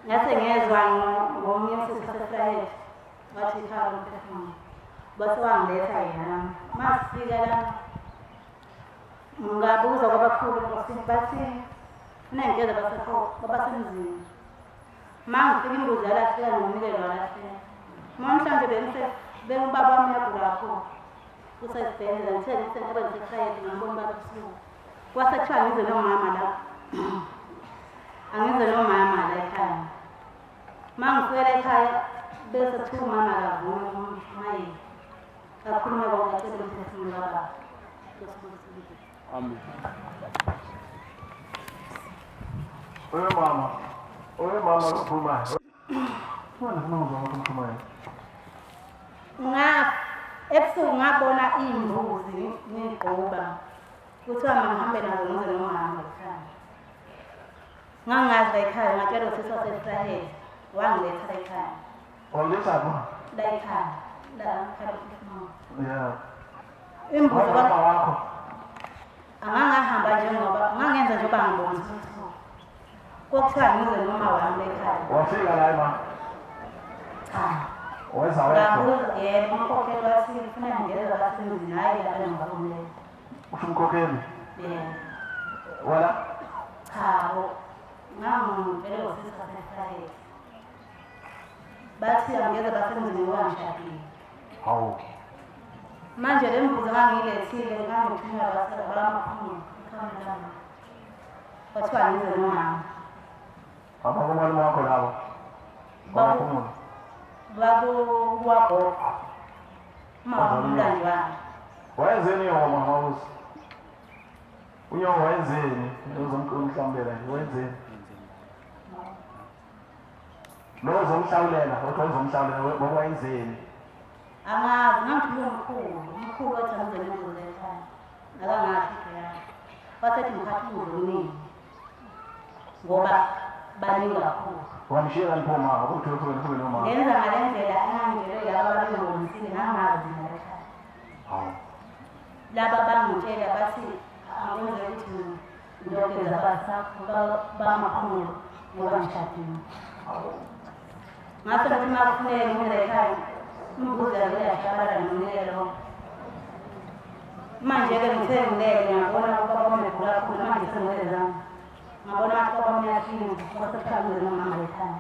Speaker 10: Ngase ngezwa ngomunye usisi wasefrayed wathi ikhala umphefumulo. Base wangiletha yena. Uma sifika la ngabuza kwabakhulu enkosini bathi kunengigeza basemzini. Ma ngifika imbuzi yalahleka nomnikelo walahleka. Ma mhlawumbe bengise bengubaba wami uyagula kakhulu. Usesibhedlela ngithe ngisentaba ngisekhayeni ngambona ubaba ebusuku. Kwase kuthiwa ngize nomama la. Angize nomama la ekhaya. Ma ngifika ekhaya bese kuthiwa umama akavumi ukumshumayela. Akhulume konke acele umphefumulo kababa.
Speaker 11: Amen.
Speaker 15: Oye mama, oye mama lokhulumayo. Wena ufuna ukuzwa ukuthi umshumayeli.
Speaker 10: Nga ebusuku ngabona iy'mbuzi ngigquba.
Speaker 16: Kuthiwa mangihambe nazo ngize nomama ekhaya. Ngangazi la ekhaya, ngatshela usisi waseSraheli, wangiletha la ekhaya.
Speaker 15: Wakuletha phi?
Speaker 16: La ekhaya, la ekhaya lomphefumulo.
Speaker 15: Yeah.
Speaker 16: Imbuzi
Speaker 15: Wahamba wakho.
Speaker 16: Angangahamba njengoba ngangenza njengoba ngibona ukuthi kwakuthiwa ngize noma wami ekhaya.
Speaker 15: Wafika la ma.
Speaker 16: Cha.
Speaker 15: Weza wedwa.
Speaker 16: Ngabuza yebo, umkhokheli wathi ngifuna ngingeze basemzini, hhayi lapha engibakumele.
Speaker 15: Usho umkhokheli?
Speaker 16: Yebo.
Speaker 15: Wala?
Speaker 16: Cha bo, ngangivele ngosisi waseSraheli. Bathi angeze basemzini ngoba ngishadile.
Speaker 15: Hawu.
Speaker 16: Manje le mbuzi ngangiyilethile ngangithunywa bamakhulu ekhaya lami. Kwathiwa ngize nomama.
Speaker 15: Abakomalume wakho labo? Bamaphumulo.
Speaker 16: Babo wagogo. Uma umlandi wami.
Speaker 15: Wayenzeni yona mama uzi? Unyoko wayenzeni? Uzomhlawulela nje wayenzeni? Lo uzomhlawulela, kodwa uzomhlawulela ngoba wayenzeni?
Speaker 16: Angazi, ngangithunywa umkhulu, umkhulu wathi angize nembuzi ekhaya. Akangasho into yakhe. Wasethi ngiphathe imbuzi omningi ngoba baningi kakhulu.
Speaker 15: Wamshiya kaniphi umama? Ukuthi uthule uthule nomama.
Speaker 16: Ngenza ngale ndlela engangitshelwe yilaba ababengibonisile, ngangazi mina ekhaya.
Speaker 15: Hawu.
Speaker 16: Laba bangitshela bathi akwenze ukuthi ngiyogeza basakho bamakhulu ngoba ngishadile. Ngase ngithi uma kufuneka ngize ekhaya, imbuzi yavele yashabalala nomnikelo. Manje-ke ngithe ngilele ngiyabona ubaba wami egula kakhulu, manje sengilele zami. Ngabona ngathi ubaba wami uyashintsha, kwase kuthiwa ngize nomama ekhaya.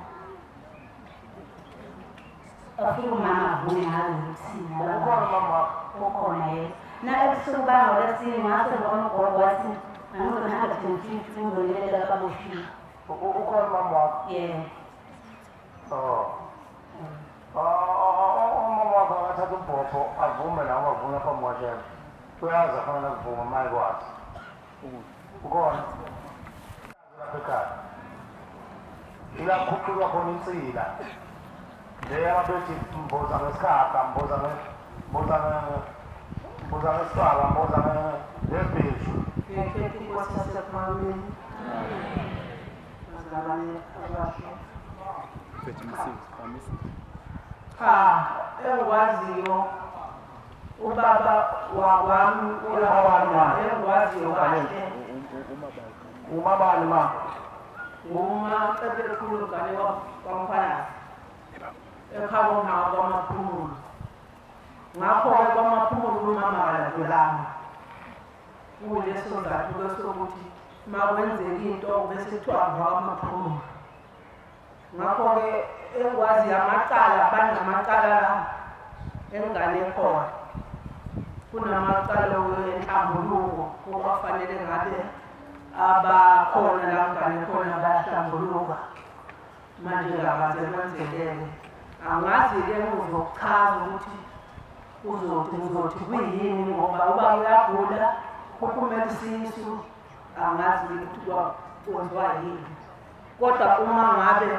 Speaker 16: Wafika umama avume ngazi ukuthini.
Speaker 15: Ukhona umama wakho?
Speaker 16: Ukhona yebo. Na ebusuku bangolwesine ngase ngibona ugogo wathi angize 150 ngizonilela ababoshiwe.
Speaker 15: Ukhona umama wakho?
Speaker 16: Yebo.
Speaker 15: Oh. Umama wakho akathatha umbhobho avume nawe ungavume phambi kwakhe. Uyazi afanele akuvuma uma ekwazi. Ukhona? Lapha ekhaya. Iyakhuphulwa khona insila. Le ababethi mboza ngesikhakha, mboza nge mboza nge mboza ngesicaba, mboza ngebheshu.
Speaker 17: Ngiyakhetha inkosi yasePhakameni. Bazalwane abahle. Cha, engikwaziyo ubaba wakwami
Speaker 15: Ubaba
Speaker 17: engikwaziyo kahle.
Speaker 15: Umabani ma?
Speaker 17: Ngumacebelekhulu ngane kwaMkhwanazi. Ekhaya komama kwaMaphumulo. Ngakho-ke kwaMaphumulo umama akalandelanga. Kuleso sizathu-ke sokuthi uma kwenzeka into bese kuthiwa ngowakwaMaphumulo. Ngakho-ke engikwaziyo amacala, banamacala la engane khona. Kunamacala enhlambuluko okwafanele ngabe abakhona la ngane khona bayahlambuluka. Manje akaze kwenzekele. Angazi-ke ngizokuchaza ukuthi uzothi ngizothi kuyini ngoba uba uyagula kuphumela isisu, angazi ukuthi kwenziwa yini. Kodwa uma ngabe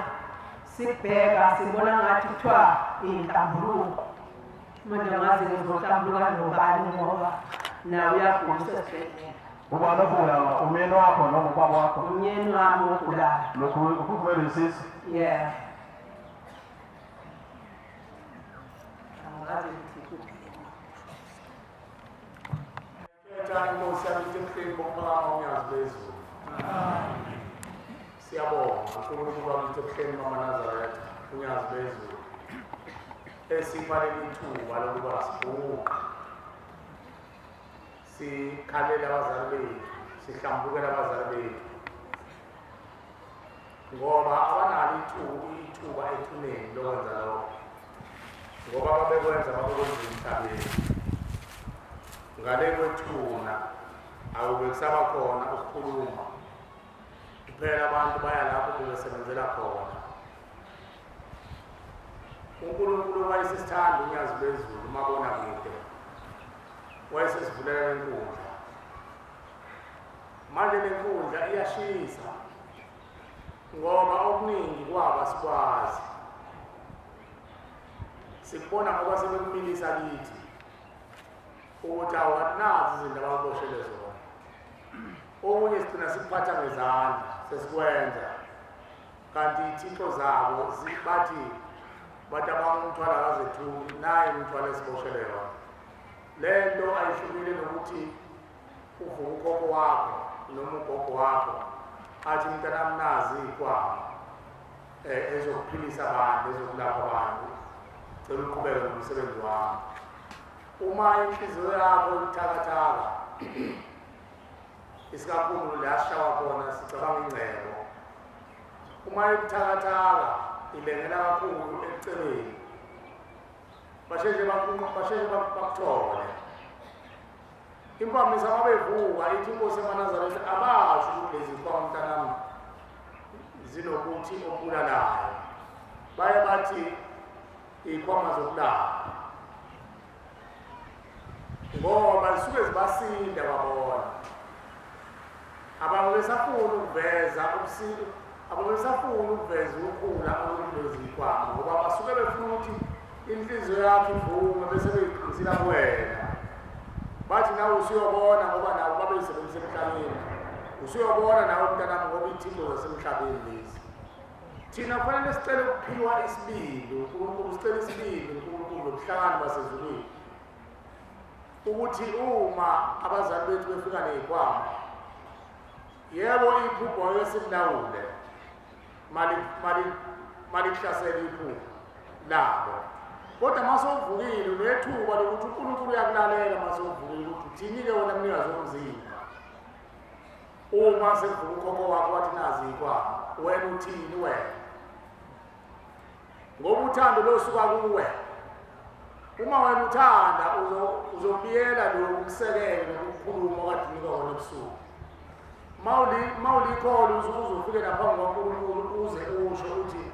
Speaker 17: sibheka sibona ngathi kuthiwa inhlambuluko. Manje angazi ngizohlambuluka nobani ngoba nawe uyagula usesibhedlela.
Speaker 15: Ubani ogulayo? Umyeni wakho noma ubaba wakho?
Speaker 17: Umyeni wami ogulayo.
Speaker 15: Lokhu ukuphumela isisu?
Speaker 17: Yeah. Angazi ukuthi kuphi.
Speaker 2: Khetha inkosi yakithi emhleni bokuphakama unyazi lwezulu. Siyabonga uNkulunkulu wakithi ebuhleni bamaNazaretha unyazi lwezulu. Esipha leli thuba lokuba siguqe. Sikhalele abazali bethu, sihlambukele abazali bethu. Ngoba abanalo ithuba ethuneni lokwenza lokho. Ngoba babekwenza babekwenza emhlabeni. Ngale kwethuna akube kusaba khona ukukhuluma. Kuphela abantu baya lapho bebesebenzela khona. uNkulunkulu wayesisithanda unyazi lwezulu umabona kude. Wayesesivulela inkundla. Manje le nkundla iyashisa ngoba okuningi kwaba sikwazi. Sikubona ngoba sebekumilisa kithi ukuthi awunazi izinto abakuboshele zona.
Speaker 15: Okunye sigcina sikuphatha ngezandla sesikwenza, kanti iy'thixo zabo bathi bathi abanye umthwalo akazethuli, naye umthwalo esiboshele yona. Le nto ayihlukile nokuthi uvuke ukhokho wakho noma ugogo wakho athi mntanami nazi iy'kwama ezokuphilisa abantu, ezokulapha abantu, cela uqhubeke nomsebenzi wami. Uma inhliziyo yakho ibuthakathaka, isikakhulu la sishawa khona sicabanga ingcebo, uma ibuthakathaka ilengela kakhulu ekuceleni, basheshe bakuthole. Imvamisa mabevuka ithi inkosi yamaNazaretha abasho ukuthi lezi zikhwama mntanami zinobuthi obulalayo, baye bathi iy'khwama zokulapha ngoba zisuke zibasinda babona. Ababesafuni ukuveza ababesafuni ukuveza ukhula olukulezi zikhwama ngoba basuke befuna ukuthi inhliziyo yakho ivume bese beyiqinisela kuwena. Bathi nawe usuyobona ngoba nabo babeyisebenzisa emhlabeni, usuyobona nawe mntanami ngoba iy'thixo zasemhlabeni lezi. Thina kufanele sicele ukuphiwa isibindi uNkulunkulu, sicele isibindi uNkulunkulu nobuhlakani basezulwini ukuthi uma abazali bethu befika ney'khwama, yebo iphupho ayosimlawule malikuhlasela iphupho labo, kodwa uma sewuvukile unethuba lokuthi uNkulunkulu uyakulalela. Uma sewuvukile ukuthi uthini-ke wena mnikazi womzimba, uma sekuvuka ukhokho wakho wathi nazi iy'khwama, wena uthini wena? Ngoba uthando losuka kuwe. Uma wena uthanda uzobiyela lokhu kusekele nokukhuluma okade unika kona ebusuku. Mawulikholwa uzufike naphambi kwaNkulunkulu uze usho uthi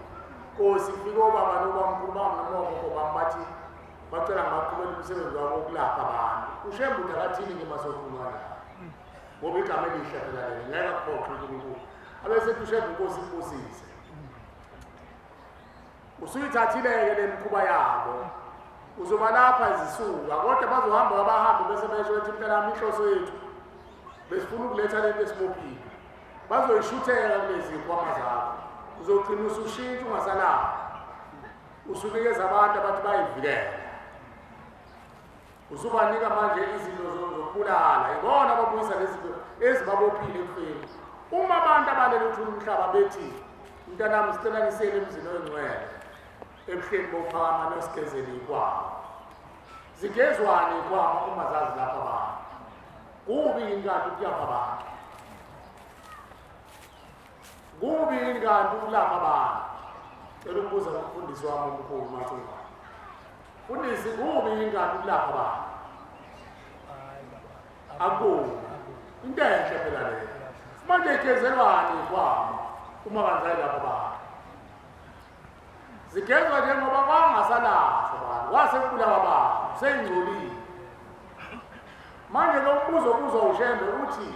Speaker 15: Nkosi fike obaba nobamkhulu bami noma ogogo bami bathi bacela ngibaqhubele umsebenzi wabo wokulapha abantu. Ushembe uthi akathini ke masokhuluma naye, ngoba igama elihle phela lelo, ngeke akuphoxe uNkulunkulu. Abesethi ushembe inkosi ikubusise. Usuyithathile-ke le mikhuba yabo, uzoba lapha izisuka, kodwa bazohamba abahambe bese besho bethi mntanami inhloso yethu besifuna ukuletha lento esibophile. Bazoyishutheka kulezi zikhwama zakho, uzogcina usushintsha ungasalaphi, usunikeza abantu abathi bayivikele, usubanika manje izinto zokubulala. Ibona ababuyisa lezi zinto ezibabophile ekufeni. Uma abantu abalele uthula umhlaba bethi mntanami sicela nisiyele emzini oyingcwele ebuhleni bokuphakama nosigezele iy'kwama, zigezwane iy'kwama uma zazi lapha abantu? Kubi yini kanti ukulapha abantu? Kubi yini kanti ukulapha abantu? Cela ukubuza kumfundisi wami omkhulu Macingwane. Mfundisi, kubi yini kanti ukulapha abantu? Akubi. Into enhle phela leyo. Manje igezelwane iy'kwama uma kanti lapha abantu? Zigezwa nje ngoba kwangasalashwa abantu, kwase kubulawa abantu, seyingcolile. Manje lo mbuzo obuzwa uShembe uthi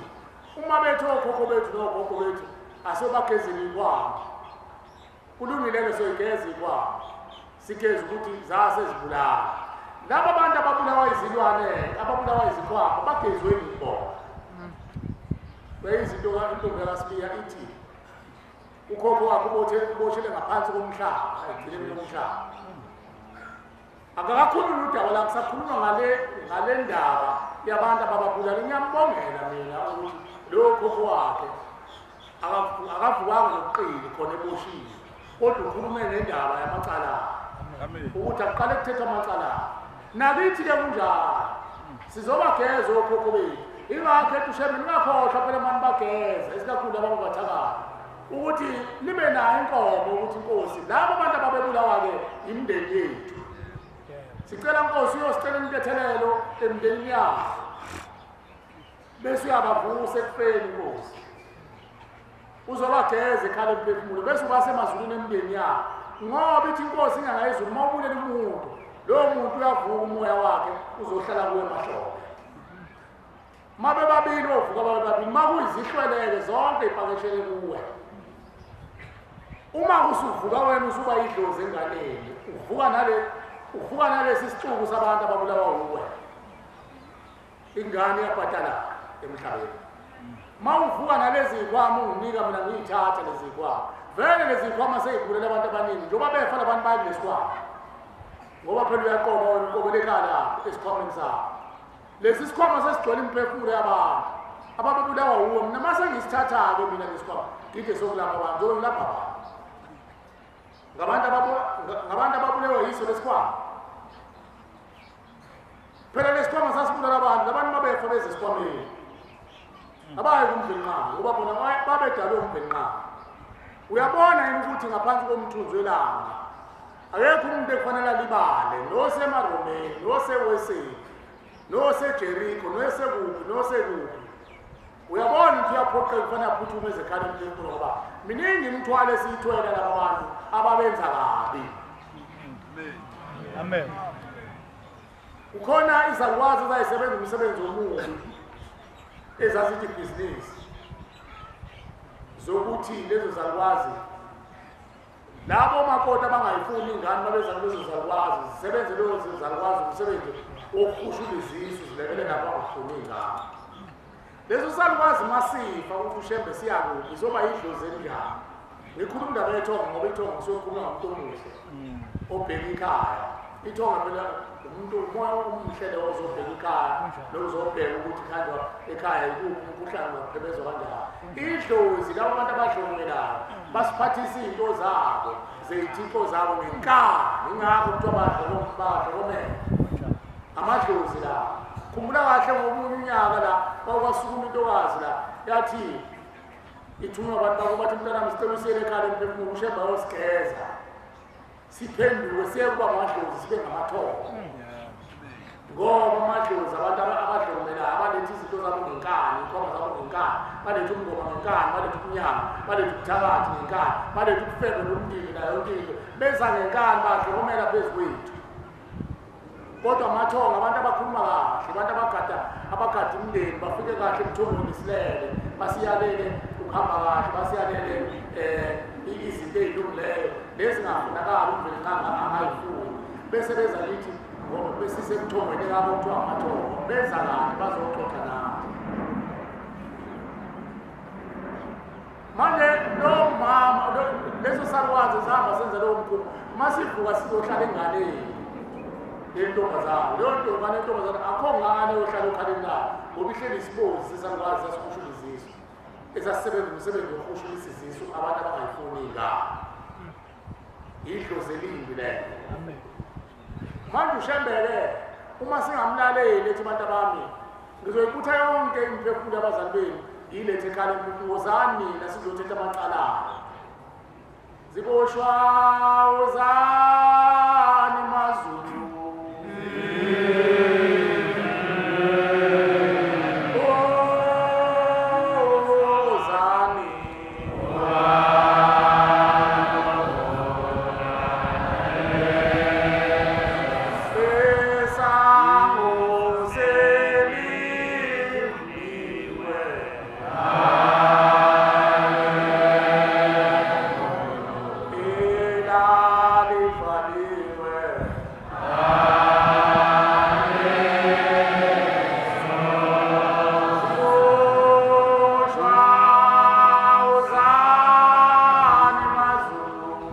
Speaker 15: uma bethi okhokho bethu nogogo bethu asiyobagezela iy'kwama, kulungile-ke soyigeza iy'kwama, sigeze ukuthi zase zibulala. Laba bantu ababulawa izilwane, ababulawa izikhwama, bagezwe yini bona? Kuyizinto intombi kaSibiya ithi ukhokho wakhe uboshele ngaphansi komhlaba, ekugcineni komhlaba. Akakakhulumi udaba la, kusakhulunywa ngale ndaba yabantu abababulala. Ngiyambongela mina ukuthi lowo khokho wakhe akavukanga nobuqili khona eboshiwe, kodwa ukhulume ngendaba yamacala, ukuthi akuqale kuthethwa amacala. Nakithi-ke kunjalo, sizobageza okhokho bethu. Ingakho ethi uShembe ningakhohlwa phela mani bageza, isikakhulu laba abathakayo, ukuthi nibe nayo inkomo ukuthi inkosi labo bantu ababebulawa-ke imindeni yethu. Sicela Nkosi uyosicela intethelelo emndenini yabo, bese uyabavusa ekufeni Nkosi, uzobageza ekhala emphefumulo, bese ubasemazulwini emndeni yabo. Ngoba ithi inkosi inyanga yezulu, uma ubulela umuntu, lowo muntu uyavuka umoya wakhe uzohlala kuwe emahlombe. Uma bebabili bovuka babe babili, uma kuyizihlweleke zonke ipakeshele kuwe. Uma usuvuka wena usuba idlozi enganeni, uvuka nalesi sixuku sabantu ababulawa wuwe. Ingane iyabhadala emhlabeni. Uma uvuka nalezi zikhwama unginika mina ngiyithatha lezi zikhwama. Vele lezi zikhwama sey'bulele abantu abaningi njengoba befa labantu bayi kulesikhwama. Ngoba phela uyaqoba wena uqobela ekhaya lakho esikhwameni sakho. Lesi sikhwama sesigcwele imiphefumulo yabantu ababebulawa wuwe. Mina uma sengisithatha-ke mina lesi sikhwama ngide sokulapha abantu njengoba ngilapha abantu. Ngabantu ababulewe yiso lesikhwama. Phela lesikhwama sasibulala abantu, labantu mabefa beze esikhwameni. Abayi kuMvelinqangi ngoba bona babedalwe uMvelinqangi. Uyabona yini ukuthi ngaphansi komthunzi welanga akekho umuntu ekufanele alibale, nosemaromeni, noseweseli, noseJeriko, nosekuphi, nosekuphi. Uyabona ukuthi uyaphoqeka kufanele aphuthume ezekhala emphefumulo ngoba miningi imithwalo esiyithwele laba bantu ababenza kabi.
Speaker 11: Amen.
Speaker 15: Kukhona izalukwazi ezayisebenza umsebenzi omubi ezazithi ibhizinisi zokuthi lezo zalukwazi labo makoti abangayifuni ingane babeza kulezo zalukwazi zisebenze lezo zalukwazi umsebenzi wokuhushula izisu zilekele nabo abangafuni ingane. Leso salukwazi masifa ukuthi uShembe siyakuphi izoba yidlozi elinjani. Ngikhuluma indaba yethongo ngoba ithongo kusuke kukhulunywa ngomuntu omuhle obheka ikhaya. Ithongo phela umuntu umoya omuhle lo ozobheka ikhaya, lo uzobheka ukuthi khanjwa ekhaya ikuphi umkhuhlane ungaphebezwa kanjani. Idlozi labo bantu abadlongelayo basiphathisa izinto zabo zeyithixo zabo ngenkani, ingakho kuthiwa badlokomela amadlozi la. Khumbula kahle ngomunye unyaka la kwakwasukuma intokazi la yathi ithunywa abantu bako bathi mntanami sicela usiyele ekhaya emphefumulo uShembe ayosigeza siphenduke siye kuba amadlozi sibe ngamathongo. Ngoba amadlozi abantu abadlongelayo abaletha izinto zabo ngenkani, iy'khwama zabo ngenkani, baletha umngoma ngenkani, baletha umnyama, baletha ubuthakathi ngenkani, baletha ubufebe nomndeni nayo yonke into beza ngenkani, badlokomela phezu kwethu. Kodwa amathongo abantu abakhuluma kahle, abantu abagada umndeni, bafike kahle ebuthongweni silele, basiyalele ukuhamba kahle, basiyalele izinto ey'lungileyo nezingafunakali uMvelinqangi angayifuni. Bese beza kithi ngoba besisebuthongweni kabo kuthiwa amathongo, beza kahle bazoxoxa nathi. Manje lo mama leso salukwazi sihamba senze lowo mkhuba, uma sivuka sizohlala enganeni yentombazane. Leyo ntombazane yentombazane akho ngane yohlala okhaleni layo ngoba ihleli isibozi sesalukwazi sasihushula izisu, esasisebenza umsebenzi wokuhushula izisu abantu abangayifuni iy'ngane. Idlozi elimbi lelo. Manje uShembele uma singamlaleli ethi bantu abami ngizoyibutha yonke imiphefumulo yabazali benu ngiyilethe ekhaya lemphefumulo, wozani nina sizothetha amacala. Ziboshwa wozani maZulu. Wozani. Esango selivuliwe. Elalivaliwe. Ziboshwa wozani maZulu.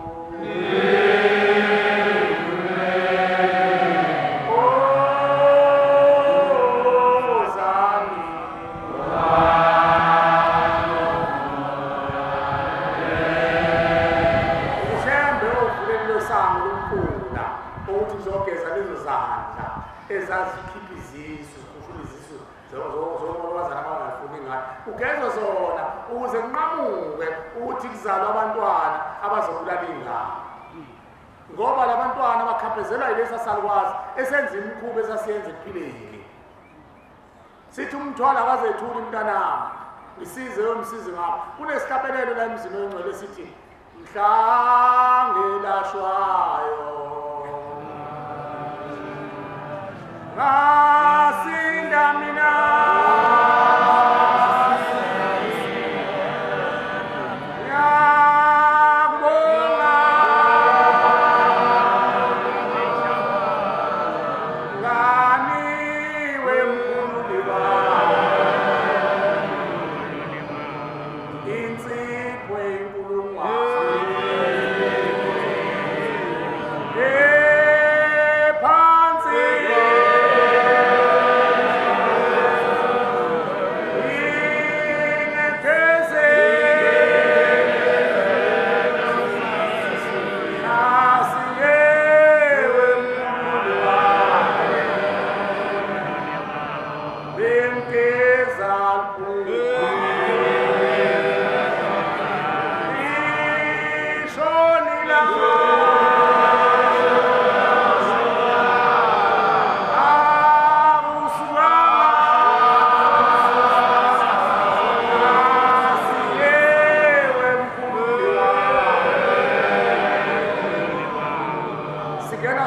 Speaker 15: Wozani. UShembe ovule lelo sango lomfula ukuthi uzogeza lezo zandla ezazikhipha izisu, zikhushula izisu zomolokazana abangayifuni ingane. Ugezwe zona ukuze kunqamuke ukuthi kuzalwe abantwana abazobulala iy'ngane. Ngoba labantwana bakhaphezelwa yilesa salukwazi esenza imikhuba esasiyenza ekuphileni. Sithi umthwalo akazethuli mntanami, ngisize yomsizi ngapha. Kunesihlabelelo la emzini oyingcwele sithi mhla ngelashwayo ngasinda mina ngiyakubonga nganiwe mkhululi wami.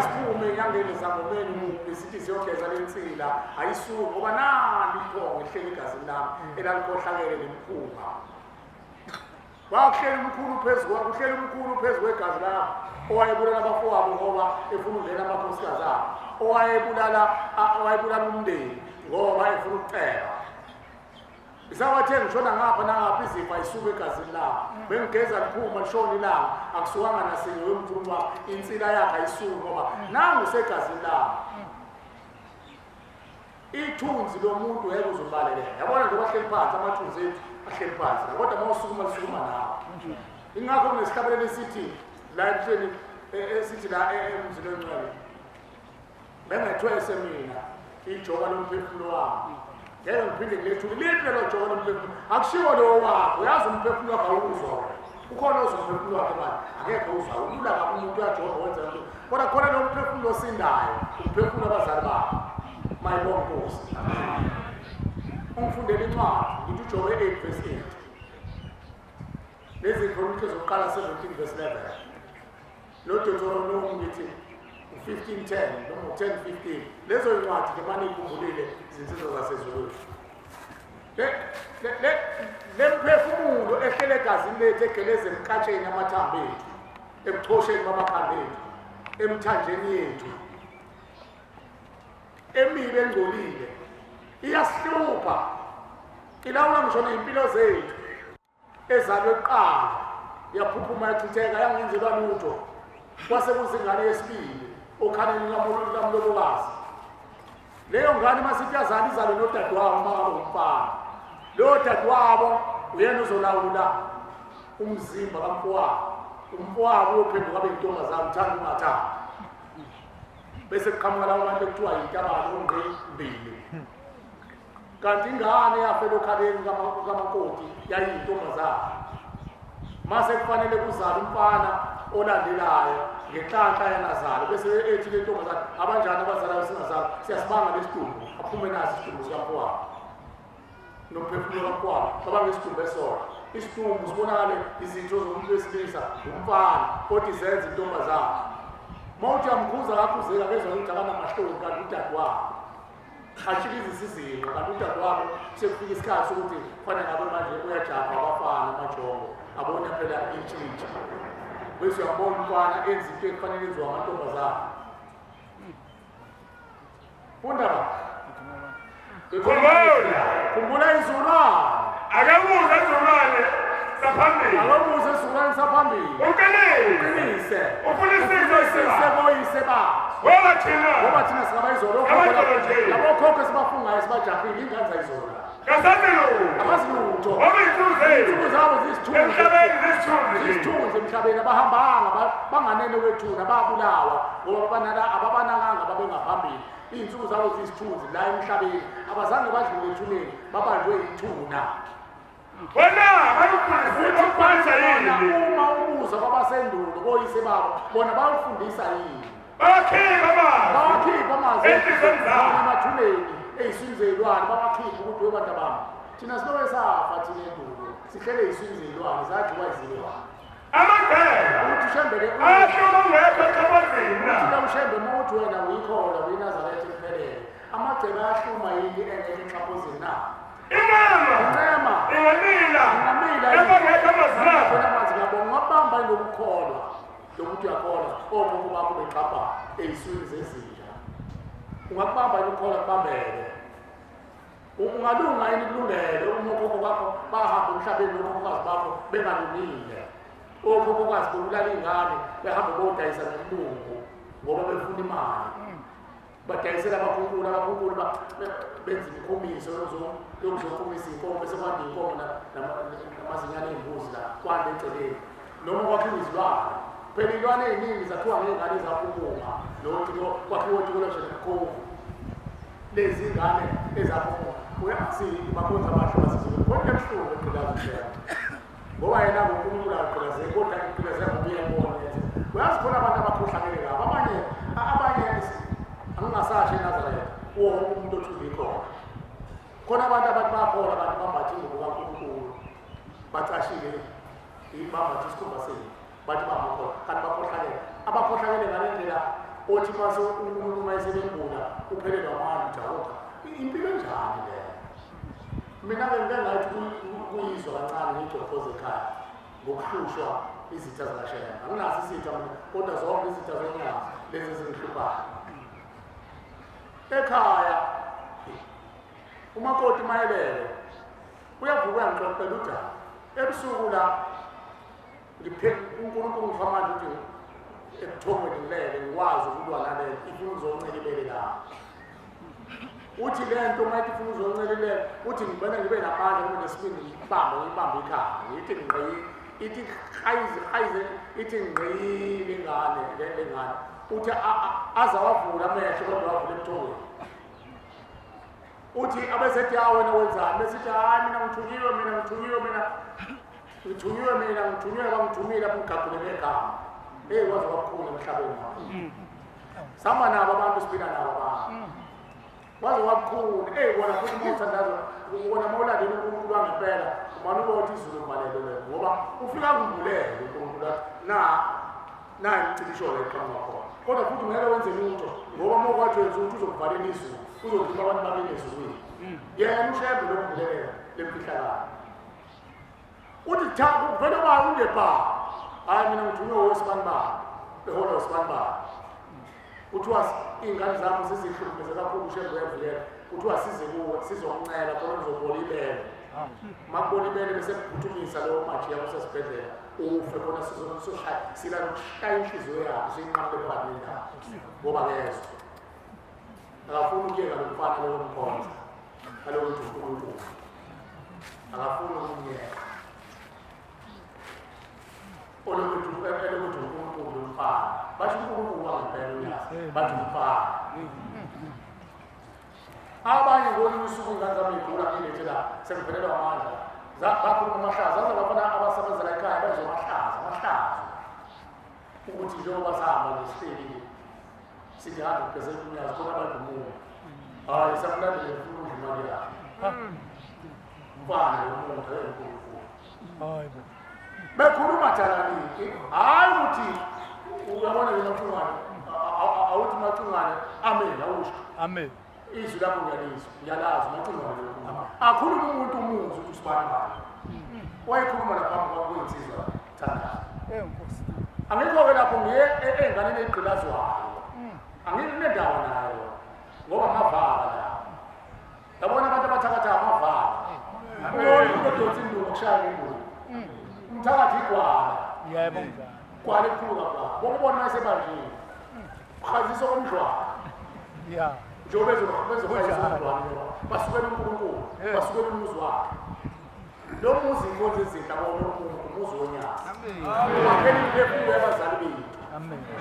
Speaker 15: Siphume enyangeni zangomeni muphi sithi siyogeza lensila ayisuki ngoba nali iphongo ehleli egazini lami elalikhohlakele lemkhuba. Wakuhlela umkhulu phezu kwakho, uhleli umkhulu phezu kwegazi lakho owayebulala abafowabo ngoba efuna ukungena amakhosikazi abo, owayebulala umndeni ngoba efuna ukuceba. Isabathe ngishona ngapha nangapha izifo ayisuke egazini lakho. Bengigeza liphuma lishona ilanga, akusukanga nasinye wemkhulu wami, insila yakhe ayisuki ngoba nangu usegazini lakho. Ithunzi lomuntu ngeke uzubalekele. Yabona nje bahleli phansi amathunzi ethu ahleli phansi. Kodwa uma usukuma lisukuma nawe. Ingakho kunesihlabelelo esithi la ebuhleni esithi la emzini ongcwele. Bengethwese mina ijoka lomphefumulo wami. Ngeke ngiphinde ngilethule liphi lelo joka lomphefumulo. Akushiwo lowo wakho, uyazi umphefumulo wakho awuzwa wena. Ukhona ozwa umphefumulo wakhe manje, akekho uzwa. Ulula kabi umuntu uyajoka wenza into. Kodwa khona lo mphefumulo osindayo, umphefumulo wabazali bakho. Mayibonge Nkosi. Ungifundele incwadi, ngithi uJobe 8 verse 8. Lezi Chronicles zokuqala 17 verse 11. No Deuteronomy ngithi 15:10 noma 10:15. Lezo incwadi nje manje ikhumbulile izinsizwa zasezulwini. Le mphefumulo ehlele egazini lethu egeleze emkatsheni amathambo ethu, ebuchosheni bamakhanda ethu, emthanjeni yethu. Emibi engcolile iyasihlupha, ilawula ngisho ney'mpilo zethu ezalwe kuqala, yaphuphuma yachitheka yangenzelwa lutho, kwase kuzingane yesibili okhaleni lukamlobokazi. Leyo ngane uma sithi yazala izalwe nodadewabo uma ngabe umfana, loyo dadewabo uyena ozolawula umzimba kamfowabo, umfowabo uyophenduka abe yintombazane uthanda ungathandi. Bese kuqhamuka labo bantu ekuthiwa yintabane ongqi mbili. Kanti ingane yafela okhaleni kamakoti yayiyintombazane. Mase kufanele kuzale umfana olandelayo ngenhlanhla yangazali, bese ethi le ntombazane abanjani abazalayo singazali, siyasibanga lesidumbu, aphume naso isidumbu sikamfowabo nomphefumulo kamfowabo, babanga isidumbu esona. Isidumbu sibonakale izinto zomuntu wesilisa umfana kodwa izenza intombazane. Uma uthi uyamkhuza akakhuzeki, akezwa ukuthi akanamahloni kanti udadewabo ashikizisa izinto kanti udadewabo sekufika isikhathi sokuthi kufanele ngabe manje uyajabha abafana amajongo abona phela intshintshi, bese uyabona umfana enza into ekufanele enziwa amantombazane. Funda ba.
Speaker 2: Khumbula.
Speaker 15: Khumbula izizukulwane.
Speaker 2: Akabuze izizukulwane saphambili.
Speaker 15: Akabuze izizukulwane saphambili.
Speaker 2: Uqinise.
Speaker 15: Uqinise.
Speaker 2: Ufunisise
Speaker 15: boyise ba.
Speaker 2: Ngoba thina.
Speaker 15: Ngoba thina singabayizolo.
Speaker 2: Abayizolo nje.
Speaker 15: Labo khokho esibafungayo sibajahile ingane zayizolo.
Speaker 2: Kasazi lutho.
Speaker 15: Abazi lutho.
Speaker 2: Ngoba iy'nsuku zethu.
Speaker 15: Iy'nsuku zabo ziyisithunzi.
Speaker 2: Emhlabeni ziyisithunzi.
Speaker 15: Ziyisithunzi emhlabeni abahambanga banganene kwethuna babulawa ngoba ababanakanga babengaphambili. Iy'nsuku zabo ziyisithunzi la emhlabeni abazange badlule ethuneni babanjwe yithuna.
Speaker 2: Wena bayokufundisa yini?
Speaker 15: Uma ubuza kwabasendulo koyise babo bona bayofundisa yini?
Speaker 2: Bawakhipha amazwi.
Speaker 15: Bawakhipha amazwi.
Speaker 2: Enhliziyweni zabo.
Speaker 15: Emathuneni eyiswini zeyilwane bawakhipha ukuthi webantu bami. Thina silobe safa thina endulo sihlele eyiswini zeyilwane zadliwa izilwane.
Speaker 2: Amagceke.
Speaker 15: Uthi uShembe ke
Speaker 2: ahluma ungekho echaphazini na.
Speaker 15: Uthi uShembe uma uthi wena uyikholwa uyiNazaretha ephelele. Amagceke ayahluma yini engekho exhaphozini na?
Speaker 2: Inqama.
Speaker 15: Inqama.
Speaker 2: Ingamila.
Speaker 15: Ingamila.
Speaker 2: Ebangekho amazwi lapho.
Speaker 15: Khona amazwi lapho ungabamba lokukholwa. Lokuthi uyakholwa okhokho bakho bexhapha eyiswini zezinja. Ungakubamba ukukholwa kubambeke. Ungalunga yini kulungele uma okhokho bakho bahamba emhlabeni nokhokhokazi bakho bengalungile. Okhokhokazi bebulala iy'ngane behambe bodayisa nomlungu ngoba befuna imali. Badayisela abakhunkulu, abakhunkulu benza imikhumiso yokuzokhumisa iy'nkomo bese kwanda iy'nkomo namazinyane ey'mbuzi la kwanda eceleni. Noma kwakhiwa izilwane. Phela iy'lwane ey'ningi zakhiwa ngey'ngane ezaphuphuma kwakhiwa otikoloshe nemkhovu. Lezi ngane ezaphuphuma uyazi bakhonza abahle basezulwini kodwa ebuhlungu egqilaza uShembe. Ngoba yena nguNkulunkulu akagqilazeki kodwa igqilazeka ngoba uyayibona yenze. Uyazi khona abantu abakhohlakele kabi abanye angingasasho eNazaretha kuwo wonke umuntu othi uyikhona. Khona abantu abathi bakhona abantu bambathe ingubo kaNkulunkulu bacashile bambathe isikhumba senu bathi bakhona kanti bakhohlakele. Abakhohlakele ngale ndlela Othi mase uNkulunkulu uma esebembula uphelelwa amandla kodwa impilo enjani leyo? Mina-ke ngike ngathi kuyizwa kancane ngigxobhoze ekhaya ngokuhlushwa izitha zikaShembe. Anginaso isitha mina kodwa zonke izitha zonyazi lezi ezingihluphayo. Ekhaya umakoti mayelele uyavuka uyangixoxela udaba ebusuku la ngiphe uNkulunkulu ngipha amandla ukuthi ebuthongweni ngilele ngikwazi ukulwa nale ifuna uzoncela ibele lami. Uthi le nto uma ithi ifuna uzoncela ibele uthi ngibona ngibe namandla ngibe nesibindi ngiyibambe ngiyibambe ikhanda ngithi ngqi ithi hayize hayize ithi ngqi lengane lengane uthi aze awavula amehlo kodwa wavula ebuthongweni. Uthi abesethi ya wena wenzani besithi hayi mina ngithunyiwe mina ngithunyiwe mina ngithunyiwe mina ngithunyiwe bangithumile abangigagule ngegama. Hey waze wakukhulu emhlabeni. Sihamba nabo abantu siphila nabo abantu. Waze wakukhulu. Hey wona futhi uma uthandaza wona uma ulandela uNkulunkulu wangempela umane uba uthi izulu livalelwe wena ngoba ufika kumbulele uNkulunkulu athi na na imcilisho le eqhamuka khona. Kodwa futhi ngeke wenze lutho ngoba uma ukwathi wenza ukuthi uzokuvalela izulu uzokhipha abantu babili ezulwini. Yena uShembe lokuvulelela lemfihlakalo. Uthi cha kuvele uba ungebha. Hayi mina ngithunywe wosibani bani. Behola wosibani bani. Kuthiwa iy'ngane zakho zizihlukumeze kakhulu uShembe uyavulela. Kuthiwa size kuwe sizokuncela khona uzobola ibele. Makubona ibele bese kuphuthumisa lowo majiya usesibhedlela ufe khona sizoshaya sila nokushaya inhliziyo yakho siyinqamule phakathi nendawo ngoba kezwa. Akafuni ukuyeka lo mfana lowo mkhonza alokuthi uNkulunkulu. Akafuni ukumyeka. Olokuthi elokuthi uNkulunkulu lo mfana. Basho uNkulunkulu wangempela uyazi. Bathi umfana. Abanye ngolunye usuku ingane zami igula ngilethe la sengiphelelwa amandla. Bakhuluma amahlazo, zaze bafana abasebenzela ekhaya bezwa amahlazo, amahlazo. Ukuthi njengoba sahamba nje sihleli nje sithi 100% unyazi khona abantu umuntu. Hayi samlandele ngifuna udla imali yakhe. Mfana lo muntu enkulunkulu.
Speaker 4: Hayi bo.
Speaker 15: Bekhuluma jalani. Hayi ukuthi uyabona yena Mcingwane awuthi Macingwane amen awusho.
Speaker 4: Amen.
Speaker 15: Izwi lakho ngiyalizwa, ngiyalazi Macingwane lokhu. Akhuluma umuntu umuzi ukuthi usibani bani. Wayekhuluma lapha phambi kwensizwa thandaza.
Speaker 4: Eh Nkosi.
Speaker 15: Angikho-ke lapho ngiye ey'nganeni ey'gqilazwayo. Anginendawo nayo ngoba amavala la. Yabona abantu abathakatha amavala. Umuntu odonsa induku kushaya ngenduku. Umthakathi igwala.
Speaker 4: Yebo mzala.
Speaker 15: Gwala elikhulu kakhulu. Bokubona uma esebanjiwe. Uhazisa komdlwane.
Speaker 4: Yeah.
Speaker 15: Njengoba bezohazisa komdlwane njengoba basukela uNkulunkulu, basukela umuzi wakhe. Lo muzi inkonzo ezinhle abona umuntu, umuzi wonyazi. Wakhela imphefumulo yabazali bethu.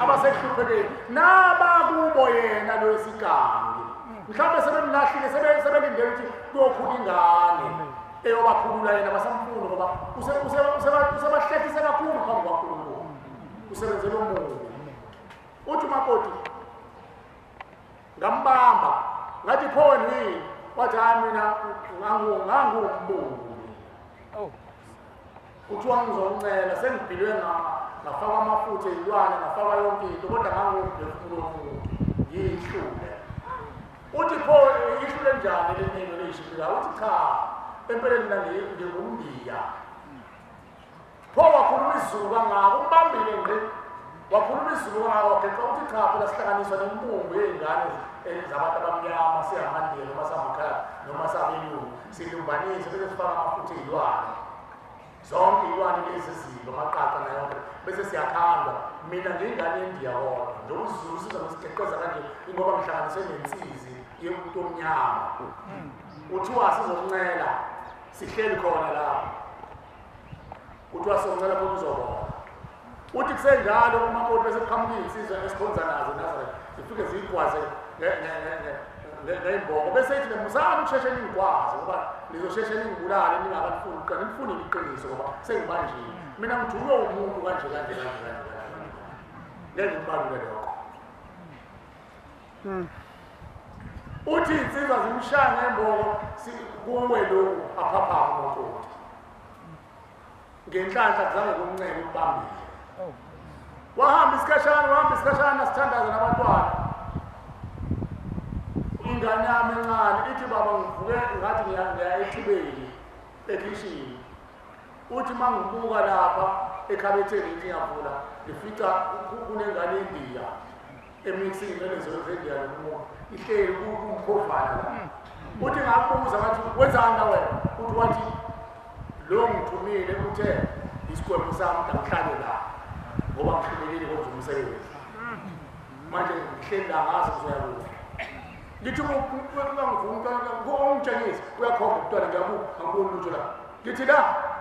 Speaker 15: Abasekuhluphekeni nabakubo yena lo wesigangi. Mhlawumbe sebemlahlile sebelindele ukuthi kuyokhula ingane eyobakhulula yena basamfuni ngoba usebahlekise kakhulu phambi kwaNkulunkulu. Usebenzela omubi. Uthi umakoti ngambamba ngathi pho wena yini? Wathi hayi mina ngangumbungu. Kuthiwa ngizoncela sengibhilwe ngafakwa amafutha eyilwane ngafakwa yonke into kodwa ngangumphefumulo womuntu ngiyihlule. Uthi pho ihlule njani leningi leyishibila? Uthi cha empeleni mina ngingumndiya. Pho wakhuluma isiZulu kangaka umbambile ngqi. Wakhuluma isiZulu kangaka wageqa uthi cha phela sihlanganiswa nembumbu yey'ngane zabantu abamnyama siyamaNdiya noma samakhaladi noma sabelungu silumbanise bese sifaka amafutha ey'lwane. Zonke iy'lwane lezi izinto amaqaqa nayo yonke bese siyakhandwa. Mina ngiyingane yeNdiya kodwa njengoba isiZulu siza ngisigeqeza kanje ingoba ngihlanganiswe nensizi yomuntu omnyama. Kuthiwa sizoncela sihleli khona lapho. Kuthiwa sizoncela khona uzobona. Uthi kusenjalo umakoti bese kuqhamuka iy'nsizwa esikhonza nazo Nazareth zifike ziyigwaze ngey'mboko bese ithi musani ukusheshe ningigwaze ngoba nizosheshe ningibulale ningakalifuni iqiniso nifune iqiniso ngoba sengibanjiwe. Mina ngithunywe umuntu kanje kanje kanje kanje kanje. Ngeke ngikubalule lokho. Uthi iy'nsizwa zimshaya ngemboko kuwe lokhu aphaphame umakoti. Ngenhlanhla kuzange kumncele ukubambile. Wahamba isikhashana, wahamba isikhashana, sithandaza nabantwana. Ingane yami encane ithi baba ngivuke ngathi ngiya ethubeni ekhishini. Uthi uma ngibuka lapha ekhabetheni ngithi ngiyavula ngifica kunengane yendiya emixini nalezo zendiya nomuntu ihleli kumphovana la. Uthi ngakubuza ngathi wenzani la wena? Uthi wathi lo ngithumile uthe isigwebo sami ngihlale la ngoba ngihlulekile kwenza umsebenzi. Manje ngihleli la ngazi kuzoya kuphi. Ngithi ungitshengise uyakhomba umntwana ngiyabuka angiboni lutho la. Ngithi la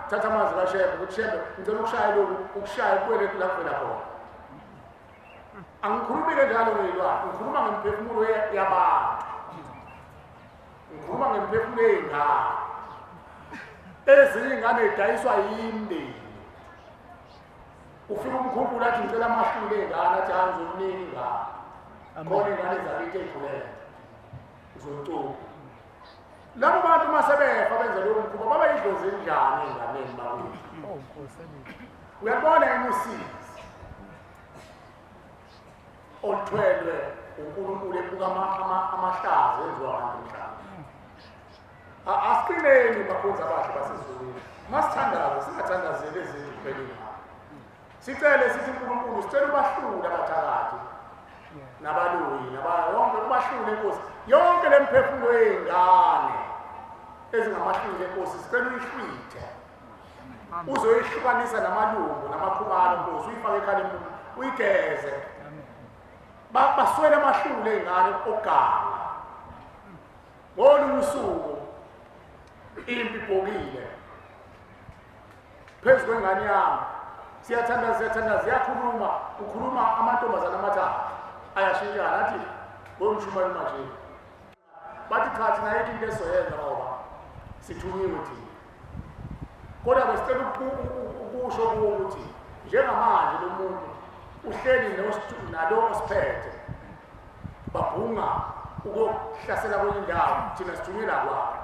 Speaker 15: thatha amanzi kaShembe ukuthi Shembe ngicela ukushaya lokhu ukushaya kubuyele la kuvela khona. Angikhulumi kanjalo ngeyilwane, ngikhuluma ngemphefumulo yabantu. Ngikhuluma ngemphefumulo yey'ngane. Ezinye iy'ngane y'dayiswa yimndeni. Ufika umkhumbula athi ngicela amahlule ey'ngane athi hayi ngizomnika ingane. Khona iy'ngane zakithi ey'khulele. Uzomcuka. Labo bantu uma sebefa benza lowo mkhuba baba yidlozi enjani ey'nganeni bakwethu? Uyabona yini usizi oluthwelwe uNkulunkulu ebuka amahlazo enziwa abantu emhlabeni. Asiqineni bakhonzi abahle basezulwini. Masithandaze singathandazeli ezinto kuphela ingane. Sicele sithi uNkulunkulu sicela ubahlule abathakathi nabaloyi yonke ubahlule Nkosi. Yonke le mphefumulo yey'ngane ezingamahlule Nkosi sicela uyihlwithe. Uzoyihlukanisa namalungu namakhubalo Nkosi uyifake ekhaleni uyigeze. Baswele amahlule ey'ngane okuganga. Ngolunye usuku impi ibhokile phezu kwengane yami. Siyathandaza siyathandaza iyakhuluma ukhuluma amantombazane amathathu ayashintshana athi ngomshumayeli manje. Bathi cha thina ayikho into esizoyenza ngoba sithunyiwe thina. Kodwa besicela ukusho kuwo ukuthi njengamanje lo muntu uhleli nalo osiphethe babhunga ukuyohlasela kwenye indawo thina sithunyela kwabo.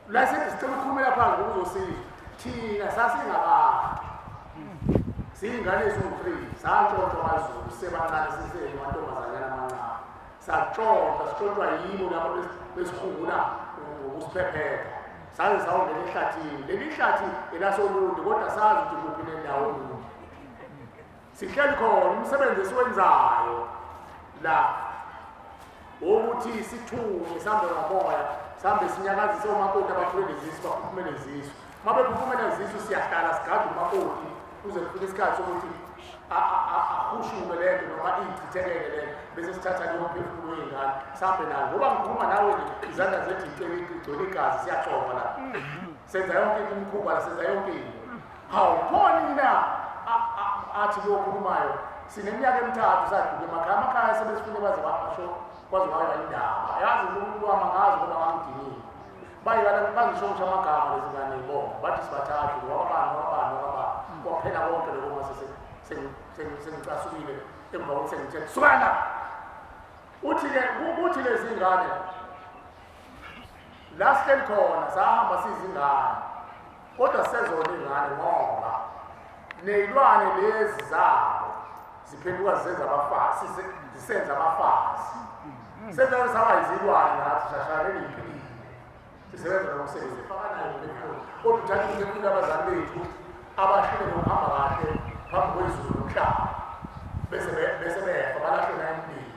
Speaker 15: La sithi sicela ukukhulumela phansi ukuzosiza thina sasingabantu siyingane eziwu-3 santshontshwa kwaZulu sisebancane sisemantombazanyana amancane satshontshwa sitshontshwa yibo laba besikhungula ngokusiphephetha saze sawungena ehlathini. Leli hlathi elasoLundi kodwa sazi ukuthi kuphi nendawo Olundi. Sihleli khona umsebenzi esiwenzayo la wokuthi sithume sihambe ngomoya sihambe sinyakazise omakoti abakhulele izisu baphuphumele izisu. Uma bephuphumela izisu siyahlala sigade umakoti kuze kufike isikhathi sokuthi ahushuke le nto noma iyichithekele le nto bese sithatha leyo mphefumulo wey'ngane sihambe nayo. Ngoba ngikhuluma nawe nje izandla zethu igcwele igazi siyaxova la. Senza yonke into imikhuba la senza yonke into. Hawu khona na athi lo okhulumayo sineminyaka emithathu saduka emakhaya amakhaya sebesifune baze basho kwaze kwaba indaba. Yazi umuntu wami angazi ngoba ngangidiniwe. Bayibala bangisho ngisho amagama lezi ngane yibona bathi sibathathu wabani wabani wabani kwaphela konke lokho mase sengicasukile emva kokuthi sengithe sukana. Uthi-ke kuthi lezi ngane la sihleli khona sahamba sizingane kodwa sezona iy'ngane ngoba ney'lwane lezi zabo ziphenduka zisenza abafazi zisenza abafazi senza saba izilwane nathi shashaneni yiphilile sisebenza nomsebenzi faka nayo umphefumulo kodwa uthatha umphefumulo abazali bethu abahlule ngokuhamba kahle phambi kwezulu nomhlaba bese befa balahlwe nayimndeni.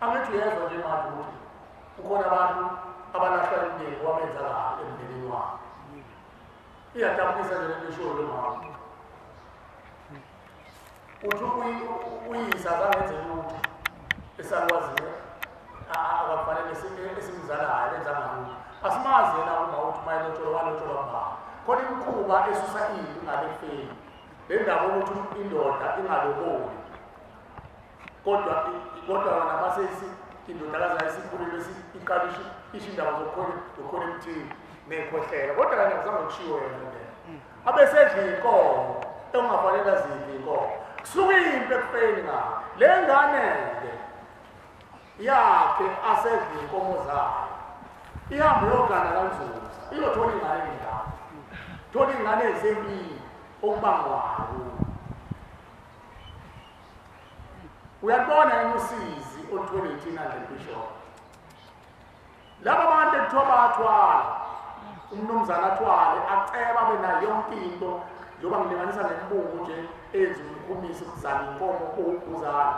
Speaker 15: Angithi uyezwa nje manje ukuthi kukhona abantu abalahlwa imndeni wabenza kabi emndenini wabo. Iyadabukisa nje lento eshiwo lo mama. Uthi uyise azange enze lutho esalukwazini akakufanele esimzalayo enzanga lutho. Asimazi yena uma uthi uma elotsholwa walotsholwa ngubani. Khona imikhuba esusa impi ngale ekufeni. Le ndaba yokuthi indoda ingaloboli kodwa kodwa yona mase indodakazi yayo isikhulile iqala isho indaba zokukhona emthini ney'khwehlela kodwa kanye akuzange kushiwo yona le abesedla iy'nkomo engafanele azidle iy'nkomo kusuke impi ekufeni ngayo le ngane-ke yakhe asedla iy'nkomo zayo ihambe iyogana kaNzunza iyothola ingane endawo thola ingane ezempini. Okubangwayo. Uyabona yini usizi oluthwele thina nje Bishop? Laba bantu ekuthiwa bayathwala, umnumzana athwale, aceba abe nayo yonke into, njengoba ngilinganisa nembungu nje enza umkhumisi ukuzala inkomo owubhuzana,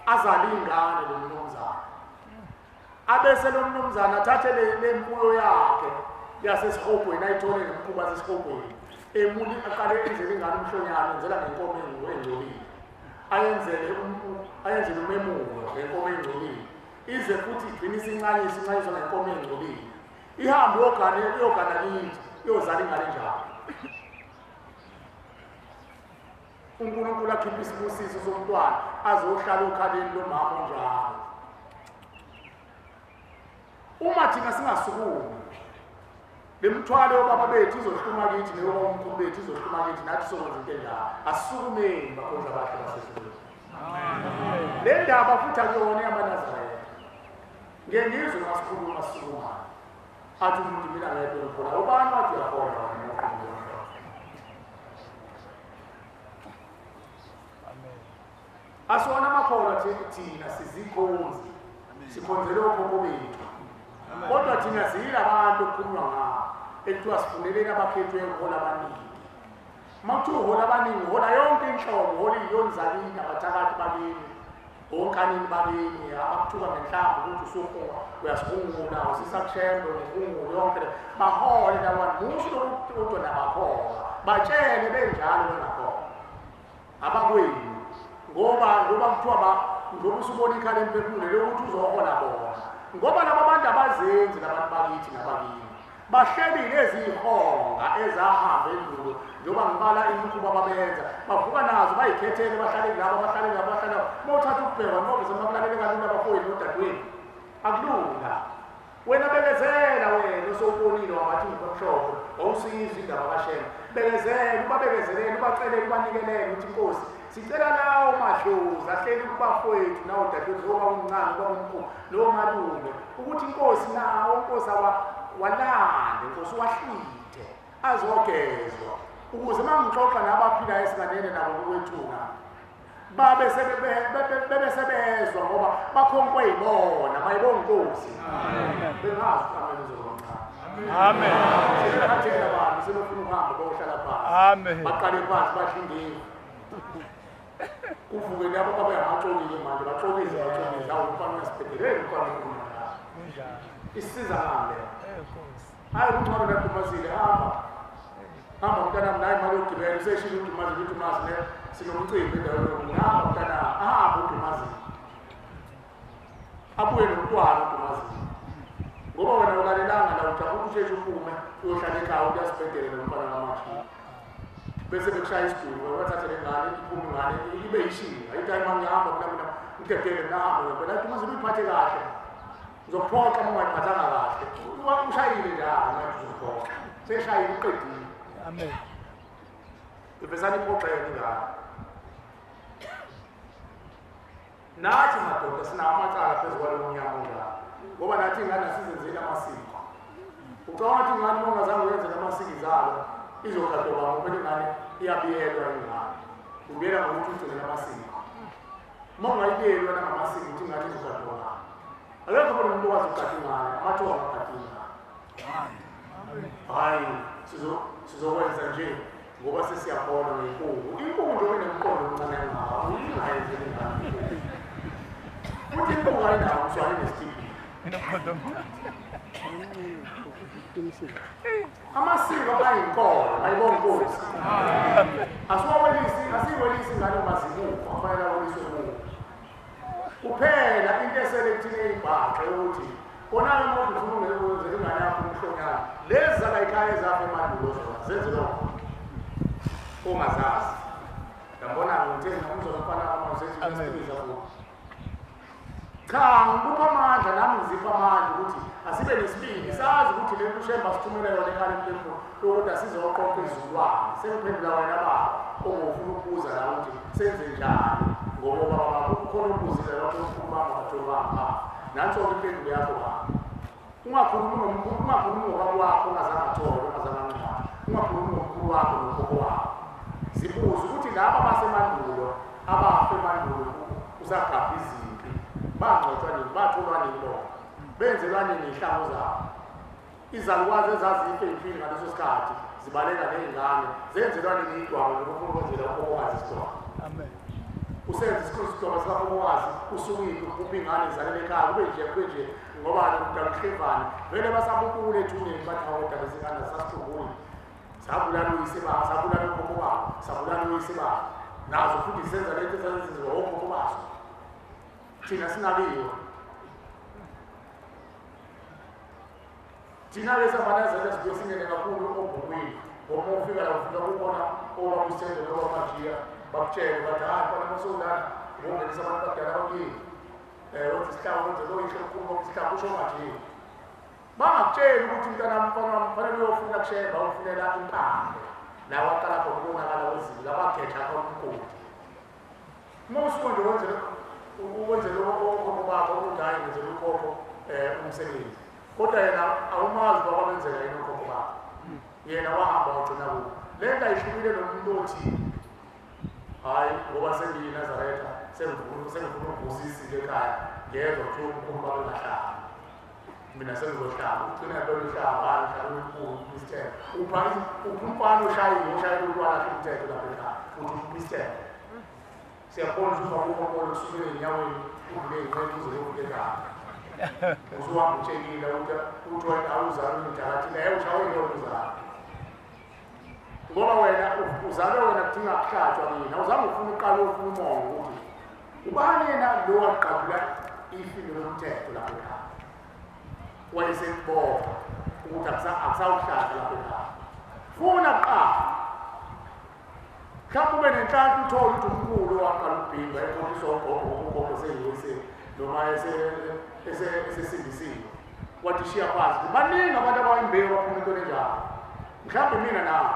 Speaker 15: azale ingane lo mnumzana. Abese lo mnumzana athathe le mfuyo yakhe yasesihogweni ayithole ngemkhuba yasesihogweni, emuli aqale enzele ingane umhlonyana, enzela ngenkomo engcolile, ayenzele umemulo ngenkomo engcolile, ize futhi igcine isincanyiswa incanyiswa ngenkomo engcolile, ihambe iyogana kithi iyozala ingane njalo. uNkulunkulu akhiphe isibusiso somntwana azohlala okhaleni lomama onjalo. Uma thina singasukumi, le mthwalo yobaba bethu izohluma kithi neyobabamkhulu bethu izohluma kithi, nathi sokwenza into enjalo. Asisukumeni bakhonzi abahle basezulwini. Le ndaba futhi akuyona yamaNazaretha. Ngeke ngizwe uma sikhuluma sisukumane athi umuntu mina ngedwa ngikhola. Ubani wathi uyakholwa wena? Asiwona amakholwa thina, sizikhonzi, sikhonzele okhokho bethu. Kodwa thina siyilabantu okukhulunywa ngabo ekuthiwa sifuneleni abakhethwe uhola abaningi. Uma kuthiwa uhola abaningi, uhola yonke inhlobo, uhola iy'yoni zakini, abathakathi bakini, onkanini bakini, abakuthuka ngenhlamba ukuthi usuhunga, uyasihungula, usisakushembe, uhungule yonke le. Bahole labantu, musu lokuthiwa nabakholwa, batshele benjalo bengakholwa. Abakwenu ngoba kuthiwa njengoba usubona ikhala emphefumulo lokuthi uzohola bona, ngoba laba bantu abazenzi labantu bakithi nabakini, bahleli lezihonga ezahamba endulo, njengoba ngibala imikhuba ababenza, bavuka nazo bayikhethele, bahlale laba, bahlale laba, bahlale laba. Uma uthatha ukubheka noma semakulalele kalula abafowenu nodadewenu, akulula. Wena bekezela wena osowubonile wangathi ngumhlophe, wawusizwa indaba kaShembe. Bekezela, ubabekezelele, ubacelele, ubanikelele ukuthi Nkosi, sicela lawo madlozi ahleli kubafowethu nawo dadewethu, noma umncane, noma umkhulu, noma malume, ukuthi Nkosi nawo Nkosi walande, Nkosi wahlwithe, azogezwa, ukuze uma ngixoxa nabaphilayo esinganene nabo kukwethuna, babe sebezwa ngoba bakhonkwe yibona, bayibonga Inkosi. Bengazi ukuthi amen uzoba.
Speaker 2: Amen.
Speaker 15: Sebekhathele abantu, sebefuna ukuhamba bayohlala phansi.
Speaker 2: Amen.
Speaker 15: Baqale phansi badla indevu. Kuvuke labo babe amaxokile manje, baxokile, baxokile. Awu umfana uyasibhedela, hey umfana ukhuluma la.
Speaker 2: Kunjalo.
Speaker 15: Isiza ngale.
Speaker 2: Nkosi.
Speaker 15: Hayi umncane nadumazile, hamba. Hamba mntanami, nayi imali yokugibela, useshilo udumazile, udumazile, sinomcimbi endaweni yokuthi hamba mntanami, ahambe udumazile. Abuye nomntwana udumazile. Ngoba wena ulalelanga la, ujabula usheshe uphume uyohlala ekhaya uyasibhedele nomfana kaMashi. Bese bekushaya isidumbu, bathathe le ngane, iphume ingane, ibe yishinga. Ithi hayi mama ngihamba mina mina ngidedele mina hamba ngempela. Athi uma uyiphathe kahle, uzophoxa uma ungayiphathanga kahle. Ushayile njalo manje uzophoxa. Seshayile uqedile.
Speaker 2: Amen.
Speaker 15: Ivesana iphoxeke ingane. Nathi madoda sinawo amacala phezu kwalo mnyama onjalo. Ngoba nathi ingane asizenzeli amasiko. Ucabanga ukuthi ingane uma ungazange uyenzele amasiko izalo, izogadwa ngoba ingane iyabiyelwa ingane. Ubiyela ngokuthi ugcinele amasiko. Uma ungayibiyeli wena ngamasiko ukuthi ingane izogadwa ngani. Akekho phela umuntu okwazi ukugada ingane, amathuba angagada ingane. Hhayi, sizokwenza nje ngoba sesiyabona ngenkungu. Inkungu njengoba inemqondo omncane kangaka, uyingayenzeli ingane inkungu. Futhi inkungu ayinawo umswane nesitibhili. Amasiko ayinkolo, ayibonga Inkosi. Asiwawelisi, asiyiwelisi ingane mazibuko, afanele aweliswe kuwo. Kuphela into esele kuthina eyibhaxa yokuthi kona-ke uma ufuna ukwenzela ingane yakho umhlonyana, lezi zalayikhaya ezafa emandulo zona zenzelwa ongazazi. Ngiyambona-ke ngithe ngimuzwa umfana wami usethi futhi. Cha, ngikupha amandla nami ngizipha amandla ukuthi asibe nesibindi, sazi ukuthi le nto uShembe asithumele yona ekhaya emphefumulo yokuthi asizoqoqa izulwane. Sengiphendula wena baba ongofuna ukubuza la ukuthi senze njani ngoba baba bakho kukhona ukubuzile lokho omkhulu bami abatholi bami. Nanso-ke impendulo yakho baba. Ungakhulumi ngomkhulu, ungakhulumi ngobaba wakho ongazange athole, ongazange angcwabe. Ungakhulumi ngomkhulu wakho nokhokho wakho. Sibuza ukuthi laba basemandulo abafe emandulo kusagabha izimpi bangcwatshwa nini, batholwa nini bona, benzelwa nini iy'hlangu zabo. Izalukwazi ezazife ey'mpini ngaleso sikhathi zibaleka ney'ngane zenzelwa nini idwaba noma ufuna ukwenzela ukhokhokazi isidwaba. Usenza isikhulu isidwaba sikakhokhokazi usukile uphupha ingane izalele ekhaya kube nje kube nje ngoba kudala uhlevane vele basabukule ethuneni bathi hawu dala izingane zasikhumbuli sabulala uyise babo, sabulala ukhokho babo, sabulala uyise babo, nazo futhi senza lento ezazenziwa okhokho bazo, thina sinakiwe. Thina-ke samanazela sibuye singene kakhulu obhukwini ngoba uma ufika la ufika kukhona obakusende nobamajiya bakutshele bathi hayi mfana masolana ubongenisa abantu abadala bakini wenza isihlabo wenze lo yihlo mkhulu isihlabo usho majiya. Bangakutsheli ukuthi mntanami mfana wami kufanele uyofuna kushemba ufunela impande la waqala khona ukonakala kwezinto labageja khona umgodi. Uma usuke nje wenzele okhokho bakho ukuthi hhayi ngenzela ukhokho umsebenzi, kodwa yena awumazi uba kwamenzela yini ukhokho bakho, yena wahamba wagcina kubo. Le nto ayihlukile nomuntu othi hhayi ngoba sengiyiNazaretha sengifuna ukuvusa isiko ekhaya ngezwa kuthiwa umkhulu babengahlali mina sengizohlaba ugcina ngempela uhlaba hhayi uhlaba umkhulu umpisithelo upha umfana oshayiwe oshayela umntwana akhe umthetho lapha ekhaya uthi umpisithelo. Siyabona ukuthi uba kusukela ey'nyaweni udlule ey'nqeni uze uyofika ekhaya usuhamba utshekile uthi wena awuzalwe umdakathile ushawe yona uzalwe ngoba wena uzalwe wena kudinga kuhlatshwa kina uzange ufuna uqale ufuna umongo ukuthi ubani yena lo waqabula ifindo lomthetho lapha ekhaya wayesekubopha ukuthi akusawuhlatshwa lapha ekhaya. Funa kuqala mhlawumbe ube nenhlanhla uthole ukuthi umkhulu waqala ukubhimba ekhohliswa ugogo ugogo seyise noma esesindisiwe wathi shiya phansi. Baningi abantu abayimbewu baphuma into enjalo. Mhlawumbe mina nawe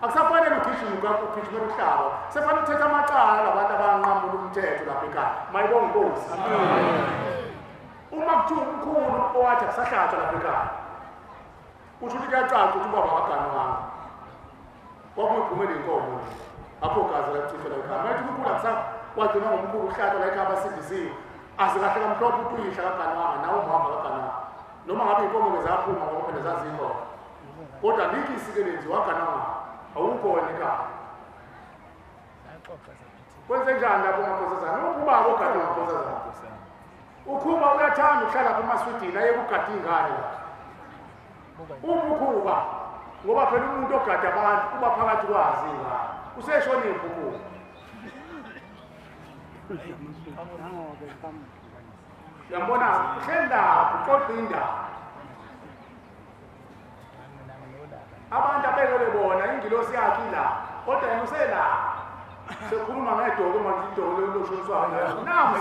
Speaker 15: akusafanele ugijime ugijimela uhlaba, sefanele uthethe amacala labantu abanqamula umthetho lapha ekhaya. Mayibonge inkosi. Uma kuthiwa umkhulu owathi akusahlatshwa lapha ekhaya kusho ukuthi kuyacaca ukuthi ubaba akaganwanga kwakuyigqumela inkomo nje apho gazi lachithwa la ekhaya. Mayethi umkhulu wagcina ngomkhulu ukuhlatshwa la ekhaya abasindisiwe azikahle kamhlophe ukuthi uyihla akaganwanga nawe umama akaganwanga noma ngabe inkomo-ke zaphuma ngoba phela zazikhona kodwa alikho isiko elenziwa waganwanga awukho wena ekhaya. Kwenze njani lapho makhosazana? Ubaba ogada makhosazana ukhuba uyathanda ukuhlala lapha emaswidini aye kugada iy'ngane lapha uma ukhuba ngoba phela umuntu ogada abantu uba phakathi kwazi iy'ngane useshoniphi ukhuba. Uyambona uhleli lapho uxoxa indaba abantu abekele bona ingilosi yakhe ila kodwa yena usela sekhuluma ngedoko manje idoko loshoniswayo namu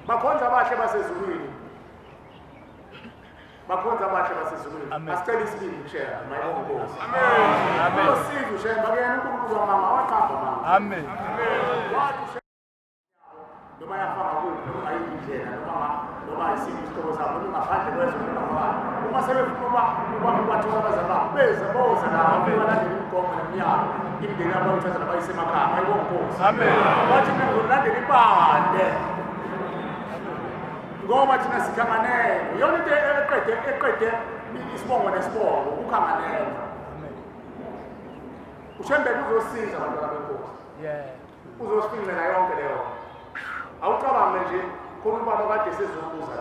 Speaker 15: bakhonza abahle basezulwini, bakhonza abahle basezulwini. Asicela isibindi kushemba mayibonge inkosi. Amen. Uzosiza ushemba kuyena uNkulunkulu wamama waqamba mama. Amen. Noma yafaka kuphi noma ayikho indlela noma ayisiphi isihlobo sabo noma ngaphandle kwezwe noma ngaphandle uma sebefuna uba ubathola abazali babo beze boza nabo balandela imigomo nemiyalo imindeni yabo bayithatha nabayise emakhaya. Mayibonge inkosi. Amen. Bathi mina ngizolandela ibande ngoba thina sikhanganele iyona into eqede isibongo nesibongo ukukhanganela. Ushembeke uzosiza abantwana benkosi. Uzosifincela yonke leyo. Awucabange nje khona ubaba kade sezobuza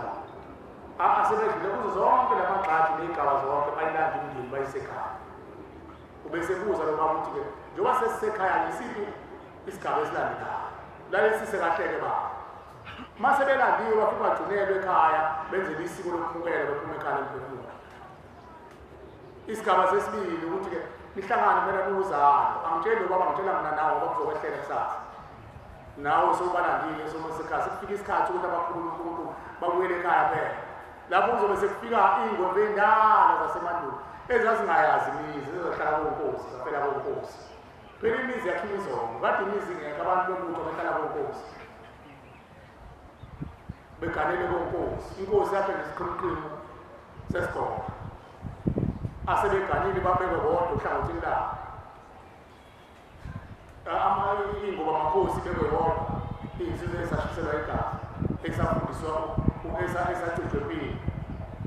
Speaker 15: la asebedlule kuzo zonke lamagxathi ney'gaba zonke bayilanda imindeni bayisekhaya. Ubesebuza lo baba ukuthi-ke njengoba sesisekhaya ngisiphi isigaba esilandelayo lalisise kahle-ke baba. Uma sebelandiwe bafike bagcinelwe ekhaya benzele isiko lokumukela bephuma ekhaya lemphefumulo. Isigaba sesibili ukuthi-ke nihlangane kumele niwuzalo. Angitsheli lo baba ngitshela mina nawe ngoba kuzokwehlela kusasa. Nawe sewubalandile somasekhaya sekufika isikhathi ukuthi abakhuluma uNkulunkulu babuyele ekhaya phela. Lapho kuzobe sekufika iy'ngwembe ey'ndala zasemandulo ezazingayazi imizi ezahlala konkosi zafela konkosi. Phela imizi yakhiwa izongo kade imizi ingekho abantu bebutho behlala konkosi beganele konkosi. Inkosi yakhe nesiqhimuqhimu sesigodlo. Asebeganile babekwe bodwa ohlangothini labo. Iy'ngubo amakhosi bekwe yodwa, iy'nsizwa ezashiselwa igazi, esafundiswa esacitshwe empini.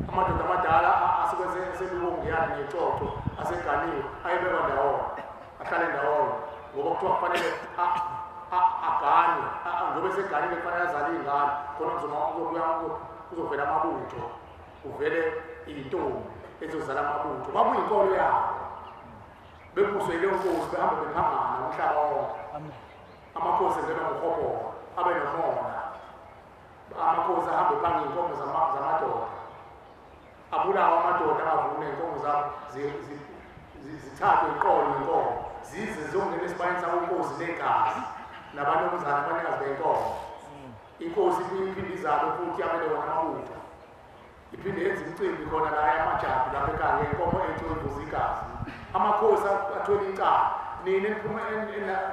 Speaker 15: Amadoda amadala asuke eselubongiyana ngexoxo aseganiwe ayebekwa ndawonye, ahlale ndawonye ngoba kuthiwa kufanele aganwe, njengoba eseganile kufanele azale iy'ngane khona kuzobuya kuzovela amabutho, kuvele iy'ntombi ezozala amabutho. Kwakuyinkolo yabo, bebuswe yileyo nkosi, behambe bephangana umhlaba wonke. Amakhosi enzelwa ngohobholo, abe nomona. Amakhosi ahambe phange iy'nkomo zamadoda, abulawa amadoda angavuni iy'nkomo zabo, zithathwe iqolo nenkomo, zize ziyongena esibayeni sabo inkosi negazi nabanumzane abanikazi benkomo. Inkosi iphinde izalo futhi yabele wona amabutho, iphinde yenze imicimbi khona la yamajabu lapha ekhaya ngenkomo ethiwe ivuza igazi. Amakhosi athwele icala, nina eniphuma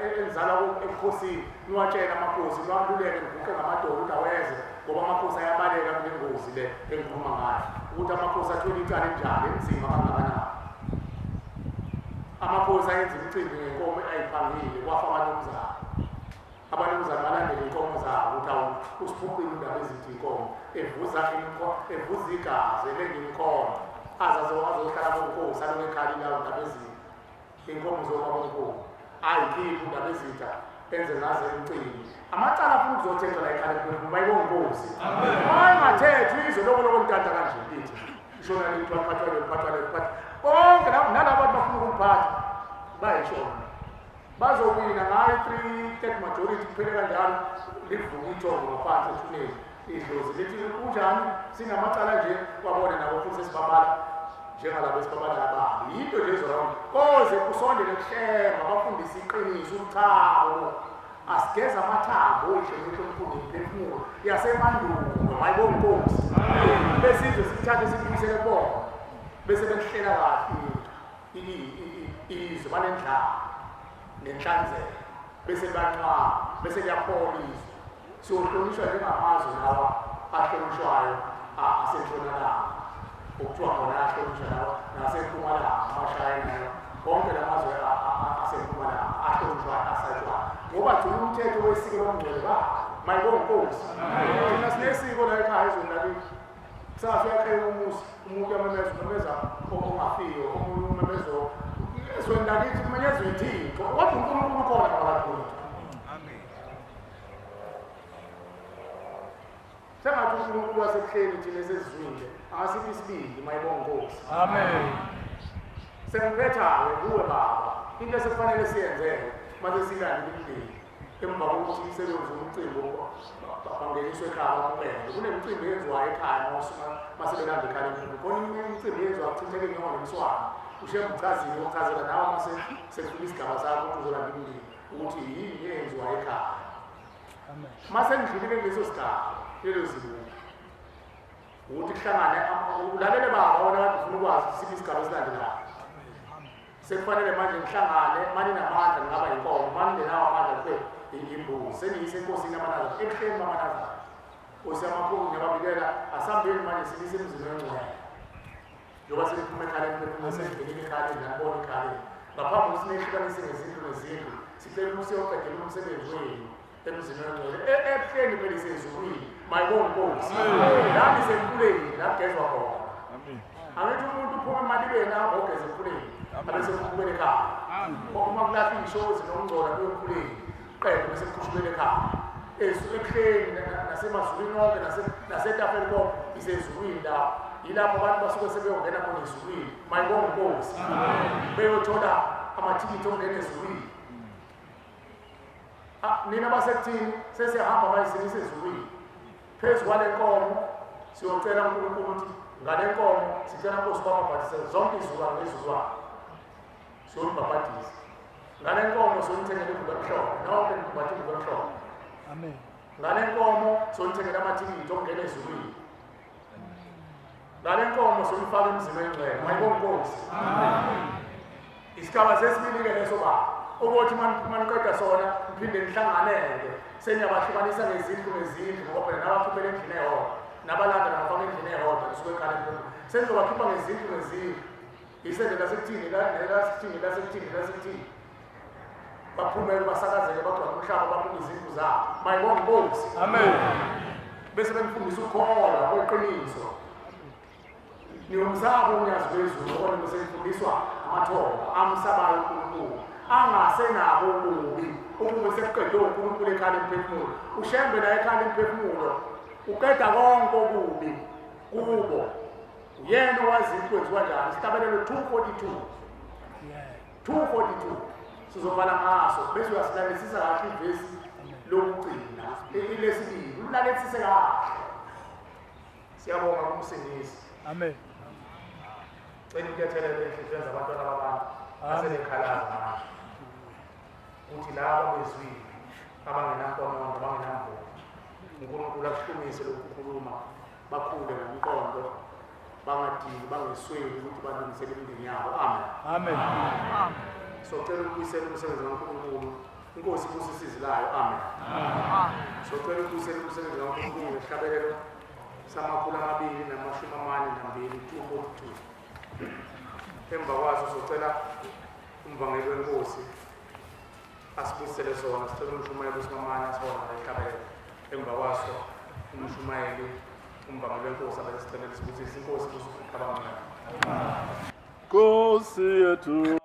Speaker 15: enizalwa ebukhosini niwatshele amakhosi, niwaluleke niguqe ngamadolo ukuthi aweze, ngoba amakhosi ayabaleka kule ngozi le engikhuluma ngayo, ukuthi amakhosi athwele icala enjani, enzima kangakanani. Amakhosi ayenza imicimbi ngenkomo ayiphangile, kwafa abanomzane. Abanomzane balandele iy'nkomo zabo ukuthi awu usiphuqile indaba ezithi inkomo evuza igazi elenga imikhono, aze azohlala bonkosi aloku ekhalile awo indaba ezithi inkomo zobabomkhulu ayikhiphi indaba ezitha enze ngaze imicimbi. Amacala afuna ukuzothethwa la ekhaya mayibonkosi, mayengathethwa izwe loko loko ntanta kanje lithi ishona liphathwa liphathwa liphathwa konke nalabo bantu bafuna ukuliphatha bayishona bazowina ngayo 3/3 majority kuphele kanjalo, livuka ithongo ngaphansi ethuneni idlozi lithi kunjani sinamacala nje, wabone nabo futhi sesibabala njengalabo esibabala ababi. Yinto nje ezorawundi koze kusondele kuhlema bafundise iqiniso uchabo, asigeza amathambo oyisho ngenhlomkhulu nemiphefumulo yasemandulo mayibonkosi, besizwe sithathe sibuyisele kubona bese behlela kahle izwe banendlala nenhlanzeko, bese bancwaba bese kuyaphola izwe. Siyohlonishwa njengamazwe lawa ahlonishwayo asentshonalanga, okuthiwa khona ahlonishwa lawa nasempumalanga, amashayina konke la mazwe asempumalanga ahlonishwayo asatshwayo, ngoba gcina umthetho wesiko lomngcwele ba mayibonkosi. Thina sinesiko la ekhaya ezweni lakithi, kusasa uyakheka umuzi, umuntu uyamemeza, umemeza ongafiyo, omunye umemeza ezweni lakithi kumenyezwa ithixo, kodwa uNkulunkulu ukhona phakathi kwethu. Sengathi uNkulunkulu wasekuhleni thina esesizwile angasiphi isibindi mayibonkosi. Amen. Sengiphetha-ke kuwe baba, into esekufanele siyenzeke mase silandele imindeni emva kokuthi umsebenzi womcimbi bangeniswe ekhaya bamukele. Kunemicimbi eyenziwayo ekhaya mase belanda ekhaya lemfundo, khona imicimbi eyenziwa kuchitheke inyongo nemswano. Ushembe uchazile ukuchazela nawe mase sekufika isigaba sakho ukuthi uzolanda imindeni ukuthi yini eyenziwayo ekhaya. Mase ngidlulile kuleso sigaba lelo zibuko ukuthi kuhlangane ulalele baba wona kade ufuna ukwazi siphi isigaba esilandelayo. Sekufanele manje ngihlangane mani namandla ngingaba yinkomo, mani ngenawo amandla kube imbuzi, sengiyise enkosini yamanazareth ebuhleni bamanazareth. Nkosi yamakhulu ngiyababikela asambeni manje sinise emzini wengcwele, njengoba seliphuma ekhaleni phefumulo sengingenile ekhaleni nganibona ekhaleni. Ngaphambi kokuthi nehlukanise ngezindlu ngezindlu, sicela ukuthi siyoqedela umsebenzi wenu emzini wengcwele ebuhleni phela isezulwini mayibonkosi. La nisemfuleni la kugezwa khona. Angithi umuntu uphuma emalibeni ahambe ogeza emfuleni abese kukhubele ekhaya. Uma kulahlwa iy'shozi nokungcola kuyo emfuleni qede bese kukhushulelwe ekhaya. Ebuhleni nasemazulwini onke nasetafeni konke isezulwini lapho. Yilapho abantu basuke sebeyongena khona ezulwini mayibonkosi, beyothola amathikithi okungena ezulwini. Nina basekuthini sesiyahamba manje sinise ezulwini phezu kwale nkomo siyocela uNkulunkulu ukuthi ngale nkomo sicela Nkosi babhabhadise zonke izulwane nezulwane, siyolibhabhadisa ngale nkomo, siyolithengela ingubo emhlophe nonke nibhathe ingubo emhlophe. Amen. Ngale nkomo siyolithengela amathikithi okungena ezulwini, ngale nkomo siyolifaka emzini oyingcwele mayibonkosi. Isigaba sesibili-ke leso baba ukuthi maniqeda sona niphinde nihlanganeke seniyabahlukanisa ngezindlu ngezindlu, ngoba phela nabakhiphela endlini eyodwa nabalanda nabafaka endlini eyodwa kusuke ekhaya emphefumulo senizobakhipha ngezindlu ngezindlu. Isende lasekuthini lasekuthini lasekuthini lasekuthini. Baphumele basakazeke bagcwale umhlaba baphume izindlu zabo. Mayibonge inkosi.
Speaker 2: Amen.
Speaker 15: Bese benifundisa ukukholwa kweqiniso. Niyomsaba unyazi lwezulu kodwa bese nifundiswa amathongo amsabayo uNkulunkulu. Angasenabo ububi. Ububi sekuqedwe uNkulunkulu ekhala emphefumulo. Ushembe naye ekhala emphefumulo. Uqeda konke okubi kubo. Uyena owazi ukuthi kwenziwa njani. Isihlabelelo 242. 242 sizovala ngaso bese uyasilalelisisa kahle ivesi lokugcina ilesibili ulalelisise kahle. Siyabonga kumsindisi.
Speaker 2: Amen.
Speaker 15: Cela ukuyathelele enhliziyweni zabantwana babantu asebekhalaza manje ukuthi laba bezwile abangenankonondo abangenamvumo uNkulunkulu akuhlumise lokhu kukhuluma bakhule ngomqondo bangadingi bangesweli ukuthi balungisele imindeni yabo. Amen.
Speaker 2: Amen.
Speaker 15: Socela ukubuyisela umsebenzi kaNkulunkulu. Inkosi ibusise izwi layo. Amen. Socela ukubuyisela umsebenzi kaNkulunkulu ngesihlabelelo sama-242 242. Emva kwaso socela umvangeli wenkosi asibusisele sona. Sicela umshumayeli uSimamane asihona ngehlabelelo. Emva kwaso umshumayeli umvangeli wenkosi abesicelela sibusise. Inkosi ibusise uqhabangayo.
Speaker 11: Nkosi yethu.